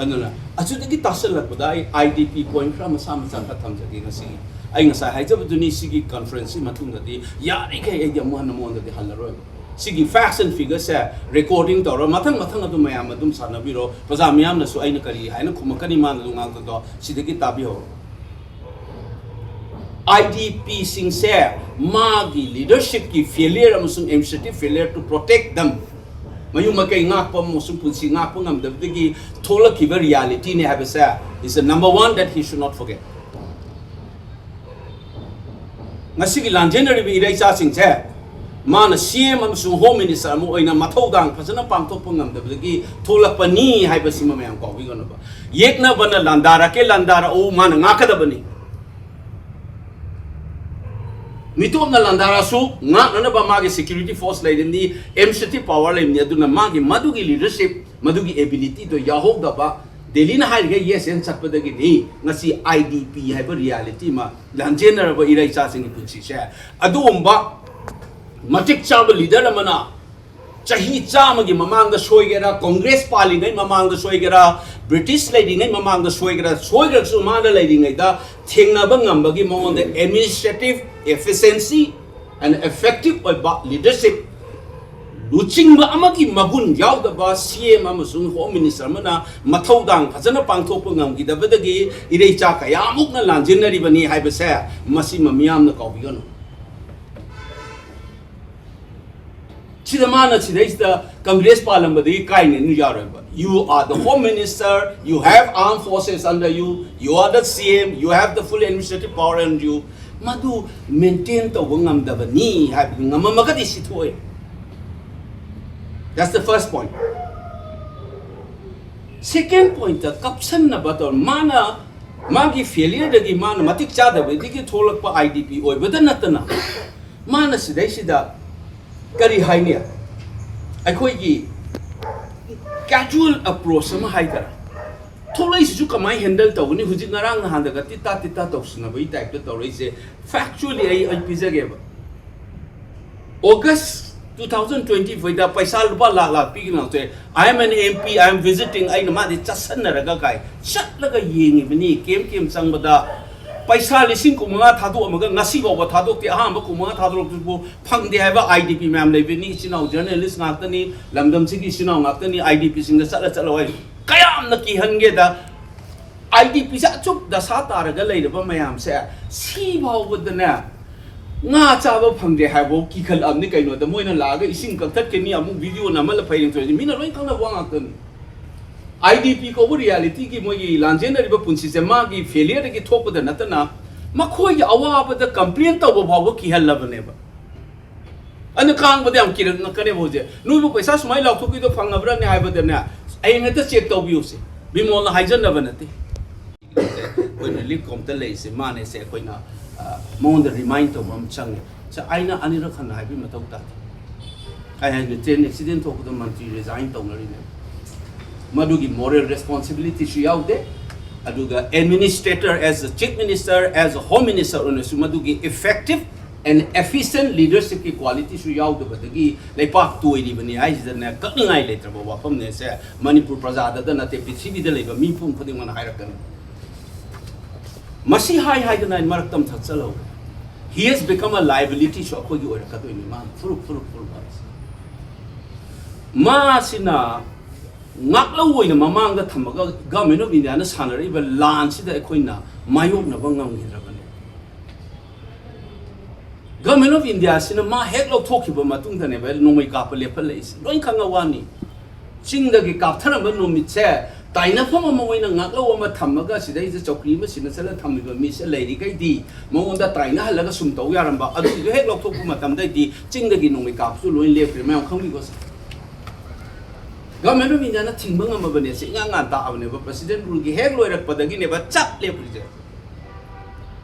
ꯑꯗꯨꯅ ꯑꯁꯤꯗꯒꯤ ꯇꯥꯁꯜꯂꯛꯄꯗ ꯑꯩ ꯑꯥꯏ ꯗꯤ ꯄꯤ ꯄꯣꯏꯟ ꯈꯔ ꯃꯆꯥ ꯃꯆꯥ ꯈꯔ ꯊꯝꯖꯒꯦ ꯉꯁꯤꯒꯤ꯫ ꯑꯩ ꯉꯁꯥꯏ ꯍꯥꯏꯖꯕꯗꯨꯅꯤ, ꯁꯤꯒꯤ ꯀꯟꯐ꯭ꯔꯦꯟꯁꯁꯤ ꯃꯇꯨꯡꯗꯗꯤ ꯌꯥꯔꯤꯈꯩ ꯑꯩꯗꯤ ꯑꯃꯨꯛ ꯍꯟꯅ ꯃꯉꯣꯟꯗꯗꯤ ꯍꯜꯂꯔꯣꯏꯕ꯫ ꯁꯤꯒꯤ ꯐꯦꯛꯁ ꯑꯦꯟ ꯐꯤꯒꯔꯁꯦ ꯔꯦꯀꯣꯔꯗꯤꯡ ꯇꯧꯔ ꯃꯊꯪ ꯃꯊꯪ ꯑꯗꯨꯝ ꯃꯌꯥꯝ ꯑꯗꯨꯝ ꯁꯥꯟꯅꯕꯤꯔꯣ꯫ ꯄ꯭ꯔꯖꯥ ꯃꯤꯌꯥꯝꯅꯁꯨ ꯑꯩꯅ ꯀꯔꯤ ꯍꯥꯏꯅ ꯈꯨꯝꯃꯛꯀꯅꯤ ꯃꯥꯅ ꯑꯗꯨꯝ ꯉꯥꯡꯕꯗꯣ ꯁꯤꯗꯒꯤ ꯇꯥꯕꯤꯍꯧꯔꯣ꯫ ꯑꯥꯏ ꯗꯤ ꯄꯤꯁꯤꯡꯁꯦ ꯃꯥꯒꯤ ꯂꯤꯗꯔꯁꯤꯞꯀꯤ ꯐꯦꯂꯤꯌꯔ ꯑꯃꯁꯨꯡ ꯑꯦꯗꯃꯤꯅꯤꯁꯇ꯭ꯔꯦꯇꯤꯚ ꯐꯦꯂꯤꯌꯔ ꯇꯨ ꯄ꯭ꯔꯣꯇꯦꯛ ꯗꯝ, ꯃꯌꯨꯝ ꯃꯀꯩ ꯉꯥꯛꯄ ꯑꯃꯁꯨꯡ ꯄꯨꯟꯁꯤ ꯉꯥꯛꯄ ꯉꯝꯗꯕꯗꯒꯤ ꯊꯣꯛꯂꯛꯈꯤꯕ ꯔꯤꯌꯥꯂꯤꯇꯤꯅꯦ ꯍꯥꯏꯕꯁꯦ is the number one that he should not forget꯫ ꯉꯁꯤꯒꯤ ꯂꯥꯟꯖꯦꯟꯅꯔꯤꯕ ꯏꯔꯩꯆꯥꯁꯤꯡꯁꯦ ꯃꯥꯅ ꯁꯤ ꯑꯦꯝ ꯑꯃꯁꯨꯡ ꯍꯣꯝ ꯃꯤꯅꯤꯁꯇꯔ ꯑꯃ ꯑꯣꯏꯅ ꯃꯊꯧꯗꯥꯡ ꯐꯖꯅ ꯄꯥꯡꯊꯣꯛꯄ ꯉꯝꯗꯕꯗꯒꯤ ꯊꯣꯛꯂꯛꯄꯅꯤ ꯍꯥꯏꯕꯁꯤꯃ ꯃꯌꯥꯝ ꯀꯥꯎꯕꯤꯒꯅꯨꯕ꯫ ꯌꯦꯛꯅꯕꯅ ꯂꯥꯟꯗꯥꯔꯛꯀꯦ ꯂꯥꯟꯗꯥꯔꯛꯎ, ꯃꯥꯅ ꯉꯥꯛꯀꯗꯕꯅꯤ꯫ ꯃꯤꯇꯣꯞꯅ ꯂꯥꯟꯗꯥꯔꯛꯑꯁꯨ ꯉꯥꯛꯅꯅꯕ ꯃꯥꯒꯤ ꯁꯦꯀ꯭ꯌꯨꯔꯤꯇꯤ ꯐꯣꯔꯁ ꯂꯩꯔꯤꯕꯅꯤ, ꯑꯦꯗꯃꯤꯅꯤꯁꯇ꯭ꯔꯦꯇꯤꯚ ꯄꯥꯋꯔ ꯂꯩꯔꯤꯕꯅꯤ꯫ ꯑꯗꯨꯅ ꯃꯥꯒꯤ ꯃꯗꯨꯒꯤ ꯂꯤꯗꯔꯁꯤꯞ, ꯃꯗꯨꯒꯤ ꯑꯦꯕꯤꯂꯤꯇꯤꯗꯣ ꯌꯥꯎꯍꯧꯗꯕ, ꯗꯦꯜꯂꯤꯅ ꯍꯥꯏꯔꯤꯈꯩ ꯌꯦꯁ ꯑꯦꯟ ꯆꯠꯄꯗꯒꯤꯅꯤ ꯉꯁꯤ ꯑꯥꯏ ꯗꯤ ꯄꯤ ꯍꯥꯏꯕ ꯔꯤꯌꯥꯂꯤꯇꯤ ꯑꯃ ꯂꯥꯟꯖꯦꯟꯅꯔꯕ ꯏꯔꯩꯆꯥꯁꯤꯡꯒꯤ ꯄꯨꯟꯁꯤꯁꯦ꯫ ꯑꯗꯨꯒꯨꯝꯕ ꯃꯇꯤꯛ ꯆꯥꯕ ꯂꯤꯗꯔ ꯑꯃꯅ ꯆꯍꯤ ꯆꯥꯝꯃꯒꯤ ꯃꯃꯥꯡꯗ ꯁꯣꯏꯒꯦꯔꯥ, ꯀꯣꯡꯒ꯭ꯔꯦꯁ ꯄꯥꯜꯂꯤꯉꯩ ꯃꯃꯥꯡꯗ ꯁꯣꯏꯒꯦꯔꯥ, ꯕ꯭ꯔꯤꯇꯤꯁ ꯂꯩꯔꯤꯉꯩ ꯃꯃꯥꯡꯗ ꯁꯣꯏꯒꯦꯔꯥ, ꯁꯣꯏꯈ꯭ꯔꯁꯨ ꯃꯥꯅ ꯂꯩꯔꯤꯉꯩꯗ ꯊꯦꯡꯅꯕ ꯉꯝꯕꯒꯤ ꯃꯉꯣꯟꯗ ꯑꯦꯗꯃꯤꯅꯤꯁꯇ꯭ꯔꯦꯇꯤꯚ ꯑꯦꯐꯤꯁꯤꯌꯦꯟꯁꯤ ꯑꯦꯟ ꯑꯦꯐꯦꯛꯇꯤꯚ ꯑꯣꯏꯕ ꯂꯤꯗꯔꯁꯤꯞ ꯂꯨꯆꯤꯡꯕ ꯑꯃꯒꯤ ꯃꯒꯨꯟ ꯌꯥꯎꯗꯕ ꯁꯤ ꯑꯦꯝ ꯑꯃꯁꯨꯡ ꯍꯣꯝ ꯃꯤꯅꯤꯁꯇꯔ ꯑꯃꯅ ꯃꯊꯧꯗꯥꯡ ꯐꯖꯅ ꯄꯥꯡꯊꯣꯛꯄ ꯉꯝꯈꯤꯗꯕꯗꯒꯤ ꯏꯔꯩꯆꯥ ꯀꯌꯥꯃꯨꯛꯅ ꯂꯥꯟꯖꯦꯟꯅꯔꯤꯕꯅꯤ ꯍꯥꯏꯕꯁꯦ ꯃꯁꯤꯃ ꯃꯤꯌꯥꯝꯅ ꯀꯥꯎꯕꯤꯒꯅꯨ꯫ ꯁꯤꯗ ꯃꯥꯅ ꯁꯤꯗꯩꯁꯤꯗ ꯀꯪꯒ꯭ꯔꯦꯁ ꯄꯥꯜꯂꯝꯕꯗꯒꯤ ꯀꯥꯏꯅꯅꯨ ꯌꯥꯔꯣꯏꯕ꯫ You are the home minister, you have armed forces under you, you are the C M, you have the full administrative power under you. ꯃꯗꯨ ꯃꯦꯟꯇꯦꯟ ꯇꯧꯕ ꯉꯝꯗꯕꯅꯤ ꯍꯥꯏꯕꯗꯨ ꯉꯝꯃꯝꯃꯒꯗꯤ ꯁꯤ ꯊꯣꯛꯑꯣꯏ꯫ That's the first point. Second point, ꯀꯞꯁꯟꯅꯕ ꯇꯧꯔ ꯃꯥꯅ ꯃꯥꯒꯤ ꯐꯦꯂꯤꯌꯔꯗꯒꯤ ꯃꯥꯅ ꯃꯇꯤꯛ ꯆꯥꯗꯕꯗꯒꯤ ꯊꯣꯛꯂꯛꯄ ꯑꯥꯏ ꯗꯤ ꯄꯤ ꯑꯣꯏꯕꯗ ꯅꯠꯇꯅ ꯃꯥꯅ ꯁꯤꯗꯩꯁꯤꯗ ꯀꯔꯤ ꯍꯥꯏꯅꯤ, ꯑꯩꯈꯣꯏꯒꯤ Casual approach ꯑꯃ ꯍꯥꯏꯇꯥꯔꯦ꯫ ꯊꯣꯛꯂꯛꯏꯁꯤꯁꯨ ꯀꯃꯥꯏꯅ handle ꯇꯧꯒꯅꯤ? ꯍꯧꯖꯤꯛ ꯉꯔꯥꯡ ꯅꯍꯥꯟꯗꯒ ꯇꯤꯠꯇꯥ ꯇꯤꯠꯇꯥ ꯇꯧꯁꯤꯟꯅꯕꯒꯤ type ꯇ ꯇꯧꯔꯛꯏꯁꯦ꯫ Factually ꯑꯩ ꯑꯩ ꯄꯤꯖꯒꯦꯕ꯫ August two thousand twenty four ꯗ ꯄꯩꯁꯥ ꯂꯨꯄꯥ ꯂꯥꯛ ꯂꯥꯛ ꯄꯤꯒꯅꯤ ꯂꯥꯎꯊꯣꯛꯑꯦ꯫ "I am an M P, I am visiting", ꯑꯩꯅ ꯃꯥꯗꯤ ꯆꯠꯁꯟꯅꯔꯒ ꯀꯥꯏ ꯆꯠꯂꯒ ꯌꯦꯡꯉꯤꯕꯅꯤ꯫ Camp camp ꯆꯪꯕꯗ ꯄꯩꯁꯥ ꯂꯤꯁꯤꯡ ꯀꯨꯟꯃꯉꯥ ꯊꯥꯗꯣꯛꯑꯝꯃꯒ ꯉꯁꯤ ꯐꯥꯎꯕ ꯊꯥꯗꯣꯛꯇꯦ꯫ ꯑꯍꯥꯟꯕ ꯀꯨꯟꯃꯉꯥ ꯊꯥꯗꯣꯔꯛꯄꯗꯨꯕꯨ ꯐꯪꯗꯦ ꯍꯥꯏꯕ I D P ꯃꯌꯥꯝ ꯂꯩꯕꯅꯤ꯫ ꯏꯆꯤꯟ ꯏꯅꯥꯎ journalist ꯉꯥꯛꯇꯅꯤ, ꯂꯝꯗꯝꯁꯤꯒꯤ ꯏꯆꯤꯟ ꯏꯅꯥꯎ ꯉꯥꯛꯇꯅꯤ꯫ I D P ꯁꯤꯡꯗ ꯆꯠꯂ ꯆꯠꯂ ꯋꯥꯔꯤ ꯀꯌꯥꯝꯅ ꯀꯤꯍꯟꯒꯦꯗ꯫ I D P ꯁꯦ ꯑꯆꯨꯞ ꯗꯁꯥ ꯇꯥꯔꯒ ꯂꯩꯔꯕ ꯃꯌꯥꯝꯁꯦ ꯁꯤ ꯐꯥꯎꯕꯗꯅꯦ ꯉꯥ ꯆꯥꯕ ꯐꯪꯗꯦ ꯍꯥꯏꯕꯐꯥꯎ ꯀꯤꯈꯠꯂꯛꯑꯕꯅꯤ꯫ ꯀꯩꯅꯣꯗ ꯃꯣꯏꯅ ꯂꯥꯛꯑꯒ ꯏꯁꯤꯡ ꯀꯛꯊꯠꯀꯅꯤ, ꯑꯃꯨꯛ video ꯅꯝꯍꯜꯂ ꯐꯩꯔꯦꯡ ꯇꯧꯔꯤꯁꯦ ꯃꯤꯅ ꯂꯣꯏ ꯈꯪꯅꯕ ꯋꯥ ꯉꯥꯛꯇꯅꯤ꯫ I D P ꯀꯧꯕ reality ꯒꯤ ꯃꯣꯏꯒꯤ ꯂꯥꯟꯖꯦꯟꯅꯔꯤꯕ ꯄꯨꯟꯁꯤꯁꯦ ꯃꯥꯒꯤ failure ꯗꯒꯤ ꯊꯣꯛꯄꯗ ꯅꯠꯇꯅ ꯃꯈꯣꯏꯒꯤ ꯑꯋꯥꯕꯗ complain ꯇꯧꯕ ꯐꯥꯎꯕ ꯀꯤꯍꯜꯂꯕꯅꯦꯕ꯫ ꯑꯗꯨꯅ ꯀꯥꯡꯕꯗ ꯌꯥꯝ ꯀꯤꯔꯛꯅꯀꯅꯦꯕ ꯍꯧꯖꯤꯛ꯫ "ꯅꯣꯏꯕꯨ ꯄꯩꯁꯥ ꯁꯨꯃꯥꯏꯅ ꯂꯥꯎꯊꯣꯛꯈꯤꯗꯣ ꯐꯪꯉꯕ꯭ꯔꯅꯦ?" ꯍꯥꯏꯕꯗꯅꯦ, "ꯍꯌꯦꯡ ꯍꯦꯛꯇ check ꯇꯧꯕꯤꯌꯨꯁꯦ, ꯕꯤꯃꯣꯜꯅ ꯍꯥꯏꯖꯟꯅꯕ ꯅꯠꯇꯦ"꯫ ꯑꯩꯈꯣꯏꯅ relief camp ꯇ ꯂꯩꯔꯤꯁꯦ ꯃꯥꯅꯦꯁꯦ ꯑꯩꯈꯣꯏꯅ, ꯑ, ꯃꯉꯣꯟꯗ remind ꯇꯧꯕ ꯑꯃ ꯆꯪꯉꯦ꯫ ꯁꯦ, ꯑꯩꯅ ꯑꯅꯤꯔꯛ ꯍꯟꯅ ꯍꯥꯏꯕꯒꯤ ꯃꯊꯧ ꯇꯥꯗꯦ꯫ ꯑꯩ ꯍꯥꯏꯒꯦ, train accident ꯊꯣꯛꯄꯗ ꯃꯟꯇ꯭ꯔꯤ resign ꯇꯧꯅꯔꯤꯅꯦ꯫ ꯃꯗꯨꯒꯤ moral responsibility ꯁꯨ ꯌꯥꯎꯗꯦ꯫ ꯑꯗꯨꯒ administrator, as a chief minister, as a home minister ꯑꯣꯏꯅꯁꯨ ꯃꯗꯨꯒꯤ effective and efficient leadership ꯀꯤ quality ꯁꯨ ꯌꯥꯎꯗꯕꯗꯒꯤ ꯂꯩꯄꯥꯛ ꯇꯣꯏꯔꯤꯕꯅꯤ ꯍꯥꯏꯁꯤꯗꯅꯦ ꯀꯛꯅꯤꯡꯉꯥꯏ ꯂꯩꯇ꯭ꯔꯕ ꯋꯥꯐꯝꯅꯦ꯫ ꯁꯦ ꯃꯅꯤꯄꯨꯔ ꯄ꯭ꯔꯖꯥꯗꯇ ꯅꯠꯇꯦ, ꯄ꯭ꯔꯤꯊꯤꯕꯤꯗ ꯂꯩꯕ ꯃꯤꯄꯨꯝ ꯈꯨꯗꯤꯡꯃꯛꯅ ꯍꯥꯏꯔꯛꯀꯅꯤ꯫ ꯃꯁꯤ ꯍꯥꯏ ꯍꯥꯏꯗꯅ ꯑꯩ ꯃꯔꯛꯇ ꯑꯃ ꯊꯠꯆꯜꯍꯧꯔꯦ꯫ He has become a liability ꯁꯨ ꯑꯩꯈꯣꯏꯒꯤ ꯑꯣꯏꯔꯛꯀꯗꯣꯏꯅꯤ꯫ ꯃꯥꯅ ꯐꯨꯔꯨꯞ ꯐꯨꯔꯨꯞ ꯐꯨꯔꯨꯞ ꯍꯥꯏꯔꯤꯁꯦ꯫ ꯃꯥꯁꯤꯅ ꯉꯥꯛꯂꯧ ꯑꯣꯏꯅ ꯃꯃꯥꯡꯗ ꯊꯝꯃꯒ Government of India ꯅ ꯁꯥꯟꯅꯔꯛꯏꯕ ꯂꯥꯟꯁꯤꯗ ꯑꯩꯈꯣꯏꯅ ꯃꯥꯌꯣꯛꯅꯕ ꯉꯝꯈꯤꯗ꯭ꯔꯕꯅꯦ꯫ Government of India ꯁꯤꯅ ꯃꯥ ꯍꯦꯛ ꯂꯧꯊꯣꯛꯈꯤꯕ ꯃꯇꯨꯡꯗꯅꯦꯕ ꯅꯣꯡꯃꯩ ꯀꯥꯞꯄ ꯂꯦꯞꯍꯜꯂꯛꯏꯁꯦ꯫ ꯂꯣꯏ ꯈꯪꯉ ꯋꯥꯅꯤ꯫ ꯆꯤꯡꯗꯒꯤ ꯀꯥꯞꯊꯔꯝꯕ ꯅꯨꯃꯤꯠꯁꯦ ꯇꯥꯏꯅꯐꯝ ꯑꯃ ꯑꯣꯏꯅ ꯉꯥꯛꯂꯧ ꯑꯃ ꯊꯝꯃꯒ ꯁꯤꯗꯩꯁꯤꯗ ꯆꯧꯀ꯭ꯔꯤ ꯑꯃ ꯁꯤꯟꯅꯁꯜꯂ ꯊꯝꯃꯤꯕ ꯃꯤꯁꯦ ꯂꯩꯔꯤꯈꯩꯗꯤ ꯃꯉꯣꯟꯗ ꯇꯥꯏꯅꯍꯜꯂꯒ ꯁꯨꯝ ꯇꯧ ꯌꯥꯔꯝꯕ꯫ ꯑꯗꯨꯒꯤꯗꯣ ꯍꯦꯛ ꯂꯧꯊꯣꯛꯄ ꯃꯇꯝꯗꯩꯗꯤ ꯆꯤꯡꯗꯒꯤ ꯅꯣꯡꯃꯩ ꯀꯥꯞꯄꯁꯨ ꯂꯣꯏ ꯂꯦꯞꯈ꯭ꯔꯦ꯫ ꯃꯌꯥꯝ ꯈꯪꯕꯤꯀꯣ ꯁꯦ꯫ Government of India ꯅ ꯊꯤꯡꯕ ꯉꯝꯃꯕꯅꯦ꯫ ꯁꯤ ꯏꯉꯥꯟ ꯉꯥꯟ ꯇꯥꯛꯑꯕꯅꯦꯕ꯫ President rule ꯒꯤ ꯍꯦꯛ ꯂꯣꯏꯔꯛꯄꯗꯒꯤꯅꯦꯕ ꯆꯞ ꯂꯦꯞꯈ꯭ꯔꯤꯁꯦ꯫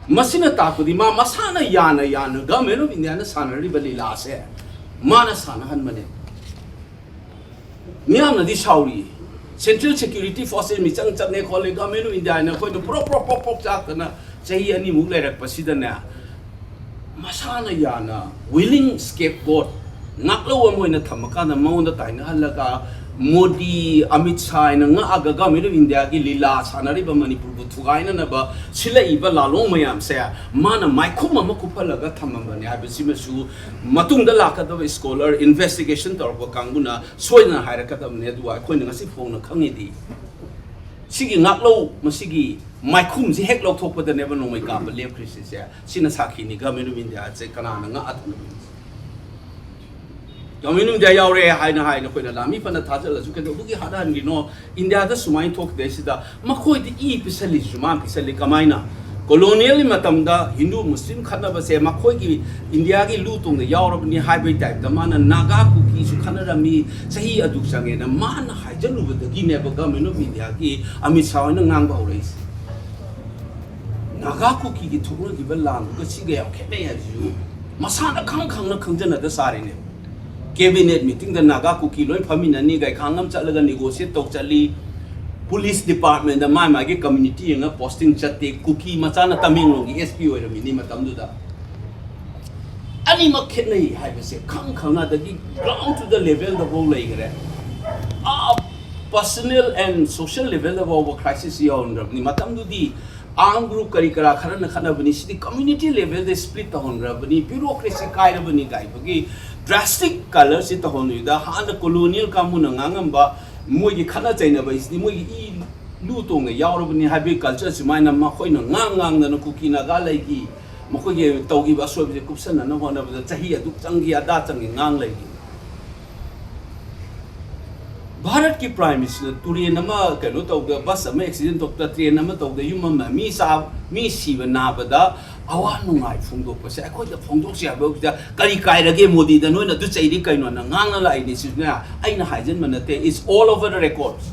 ꯃꯁꯤꯅ ꯇꯥꯛꯄꯗꯤ ꯃꯥ ꯃꯁꯥꯅ ꯌꯥꯅ ꯌꯥꯅ Government of India ꯅ ꯁꯥꯟꯅꯔꯤꯕ ꯂꯤꯂꯥꯁꯦ ꯃꯥꯅ ꯁꯥꯟꯅꯍꯟꯕꯅꯦ꯫ ꯃꯤꯌꯥꯝꯅꯗꯤ ꯁꯥꯎꯔꯤ, Central Security Forces ꯃꯤꯆꯪ ꯆꯪꯉꯦ ꯈꯣꯠꯂꯦ, Government of India ꯍꯥꯏꯅ ꯑꯩꯈꯣꯏꯅ ꯄ꯭ꯔꯣꯛ ꯄ꯭ꯔꯣꯛ ꯄ꯭ꯔꯣꯛ ꯄ꯭ꯔꯣꯛ ꯆꯥꯛꯇꯅ ꯆꯍꯤ ꯑꯅꯤꯃꯨꯛ ꯂꯩꯔꯛꯄꯁꯤꯗꯅꯦ, ꯃꯁꯥꯅ ꯌꯥꯅ willing scapegoat, ꯉꯥꯛꯂꯧ ꯑꯃ ꯑꯣꯏꯅ ꯊꯝꯃꯀꯥꯟꯗ ꯃꯉꯣꯟꯗ ꯇꯥꯏꯅꯍꯜꯂꯒ, ꯃꯣꯗꯤ, ꯑꯃꯤꯠ ꯁꯥ ꯍꯥꯏꯅ ꯉꯥꯛꯑꯒ Government of India ꯒꯤ ꯂꯤꯂꯥ ꯁꯥꯟꯅꯔꯤꯕ ꯃꯅꯤꯄꯨꯔꯕꯨ ꯊꯨꯒꯥꯏꯅꯅꯕ ꯁꯤꯜꯂꯛꯏꯕ ꯂꯥꯂꯣꯡ ꯃꯌꯥꯝꯁꯦ ꯃꯥꯅ ꯃꯥꯏꯈꯨꯝ ꯑꯃ ꯀꯨꯞꯍꯜꯂꯒ ꯊꯝꯃꯝꯕꯅꯦ ꯍꯥꯏꯕꯁꯤꯃꯁꯨ ꯃꯇꯨꯡꯗ ꯂꯥꯛꯀꯗꯕ scholar, investigation ꯇꯧꯔꯛꯄ ꯀꯥꯡꯕꯨꯅ ꯁꯣꯏꯗꯅ ꯍꯥꯏꯔꯛꯀꯗꯕꯅꯦ꯫ ꯑꯗꯨꯒ ꯑꯩꯈꯣꯏꯅ ꯉꯁꯤ ꯐꯥꯎꯅ ꯈꯪꯉꯤꯗꯤ, ꯁꯤꯒꯤ ꯉꯥꯛꯂꯧ, ꯃꯁꯤꯒꯤ ꯃꯥꯏꯈꯨꯝꯁꯤ ꯍꯦꯛ ꯂꯧꯊꯣꯛꯄꯗꯅꯦꯕ ꯅꯣꯡꯃꯩ ꯀꯥꯞꯄ ꯂꯦꯞꯈ꯭ꯔꯤꯁꯤꯁꯦ꯫ ꯁꯤꯅ ꯁꯥꯈꯤꯅꯤ Government of India ꯁꯦ ꯀꯅꯥꯅ ꯉꯥꯛꯑ ꯊꯝꯃꯤꯅꯣ? Government of India ꯌꯥꯎꯔꯦ ꯍꯥꯏꯅ ꯍꯥꯏꯅ ꯑꯩꯈꯣꯏꯅ ꯂꯥꯟꯃꯤ ꯐꯅ ꯊꯥꯖꯤꯜꯂꯁꯨ ꯀꯩꯗꯧꯕꯒꯤ ꯍꯥꯠꯍꯟꯈꯤꯅꯣ? ꯏꯟꯗꯤꯌꯥꯗ ꯁꯨꯃꯥꯏꯅ ꯊꯣꯛꯇ꯭ꯔꯤꯁꯤꯗ ꯃꯈꯣꯏꯗ ꯏ ꯄꯤꯁꯜꯂꯤꯁꯤꯁꯨ ꯃꯥꯅ ꯄꯤꯁꯜꯂꯤ꯫ ꯀꯃꯥꯏꯅ? Colonial ꯒꯤ ꯃꯇꯝꯗ ꯍꯤꯟꯗꯨ ꯃꯨꯁꯂꯤꯝ ꯈꯠꯅꯕꯁꯦ ꯃꯈꯣꯏꯒꯤ ꯏꯟꯗꯤꯌꯥꯒꯤ ꯂꯨ ꯇꯣꯡꯗ ꯌꯥꯎꯔꯕꯅꯤ ꯍꯥꯏꯕꯒꯤ type ꯇ ꯃꯥꯅ ꯅꯥꯒꯥ ꯀꯨꯀꯤꯁꯨ ꯈꯠꯅꯔꯝꯃꯤ, ꯆꯍꯤ ꯑꯗꯨꯛ ꯆꯪꯉꯦꯅ ꯃꯥꯅ ꯍꯥꯏꯖꯜꯂꯨꯕꯗꯒꯤꯅꯦꯕ Government of India ꯒꯤ ꯑꯃꯤꯠ ꯁꯥ ꯍꯣꯏꯅ ꯉꯥꯡꯕ ꯍꯧꯔꯛꯏꯁꯦ꯫ ꯅꯥꯒꯥ ꯀꯨꯀꯤꯒꯤ ꯊꯣꯛꯅꯈꯤꯕ ꯂꯥꯟꯗꯨꯒ ꯁꯤꯒ ꯌꯥꯝ ꯈꯦꯠꯅꯩ ꯍꯥꯏꯕꯁꯤꯁꯨ ꯃꯁꯥꯅ ꯈꯪ ꯈꯪꯅ ꯈꯪꯖꯅꯗ ꯁꯥꯔꯤꯅꯦ꯫ Cabinet meeting ꯗ ꯅꯥꯒꯥ ꯀꯨꯀꯤ ꯂꯣꯏ ꯐꯝꯃꯤꯟꯅꯅꯤ, ꯒꯩꯈꯥꯡꯉꯝ ꯆꯠꯂꯒ negotiate ꯇꯧ ꯆꯠꯂꯤ꯫ Police department ꯗ ꯃꯥꯏ ꯃꯥꯒꯤ community ꯌꯦꯡꯉ posting ꯆꯠꯇꯦ꯫ ꯀꯨꯀꯤ ꯃꯆꯥꯅ ꯇꯃꯦꯡꯂꯣꯡꯒꯤ S P ꯑꯣꯏꯔꯝꯃꯤꯅꯤ ꯃꯇꯝꯗꯨꯗ꯫ ꯑꯅꯤꯃꯛ ꯈꯦꯠꯅꯩ ꯍꯥꯏꯕꯁꯦ ꯈꯪ ꯈꯪꯅ, ꯑꯗꯒꯤ ground to the level ꯗꯐꯥꯎ ꯂꯩꯈ꯭ꯔꯦ꯫ ꯑꯥ, personal and social level ꯗ ꯐꯥꯎꯕ crisis ꯌꯧꯍꯟꯈ꯭ꯔꯕꯅꯤ꯫ ꯃꯇꯝꯗꯨꯗꯤ arm group ꯀꯔꯤ ꯀꯔꯥ ꯈꯔꯅ ꯈꯠꯅꯕꯅꯤ, ꯁꯤꯗꯤ community level ꯗ split ꯇꯧꯍꯟꯈ꯭ꯔꯕꯅꯤ, bureaucracy ꯀꯥꯏꯔꯕꯅꯤ ꯀꯥꯏꯕꯒꯤ drastic color ꯁꯤ ꯇꯧꯍꯟꯕꯗ, ꯍꯥꯟꯅ colonial ꯀꯥꯡꯕꯨꯅ ꯉꯥꯡꯉꯝꯕ ꯃꯣꯏꯒꯤ ꯈꯠꯅ ꯆꯩꯅꯕ ꯍꯥꯏꯁꯤꯗꯤ ꯃꯣꯏꯒꯤ ꯏ ꯂꯨ ꯇꯣꯡꯗ ꯌꯥꯎꯔꯕꯅꯤ ꯍꯥꯏꯕꯒꯤ culture ꯁꯨꯃꯥꯏꯅ ꯃꯈꯣꯏꯅ ꯉꯥꯡ ꯉꯥꯡꯗꯅ ꯀꯨꯀꯤ ꯅꯥꯒꯥ ꯂꯩꯈꯤ, ꯃꯈꯣꯏꯒꯤ ꯇꯧꯈꯤꯕ ꯑꯁꯣꯏꯕꯁꯦ ꯀꯨꯞꯁꯟꯅꯅꯕ ꯍꯣꯠꯅꯕꯗ ꯆꯍꯤ ꯑꯗꯨꯛ ꯆꯪꯈꯤ, ꯑꯗꯥ ꯆꯪꯈꯤ ꯉꯥꯡ ꯂꯩꯈꯤ꯫ ꯚꯥꯔꯠꯀꯤ Prime Minister ꯅ ꯇꯨꯔꯦꯟ ꯑꯃ ꯀꯩꯅꯣ ꯇꯧꯗ, bus ꯑꯃ accident ꯊꯣꯛꯇ, train ꯑꯃ ꯇꯧꯗ, ꯌꯨꯝ ꯑꯃ ꯃꯤ ꯆꯥ-, ꯃꯤ ꯁꯤꯕ ꯅꯥꯕꯗ ꯑꯋꯥ ꯅꯨꯡꯉꯥꯏ ꯐꯣꯡꯗꯣꯛꯄꯁꯦ ꯑꯩꯈꯣꯏꯗ ꯐꯣꯡꯗꯣꯛꯁꯤ ꯍꯥꯏꯕꯗ ꯀꯔꯤ ꯀꯥꯏꯔꯒꯦ? ꯃꯣꯗꯤꯗ ꯅꯣꯏꯅ ꯑꯗꯨ ꯆꯩꯔꯤ ꯀꯩꯅꯣꯅ ꯉꯥꯡꯅ ꯂꯥꯛꯏꯅꯤ꯫ ꯁꯤꯁꯤꯅ ꯑꯩꯅ ꯍꯥꯏꯖꯟꯕ ꯅꯠꯇꯦ, it's all over the records꯫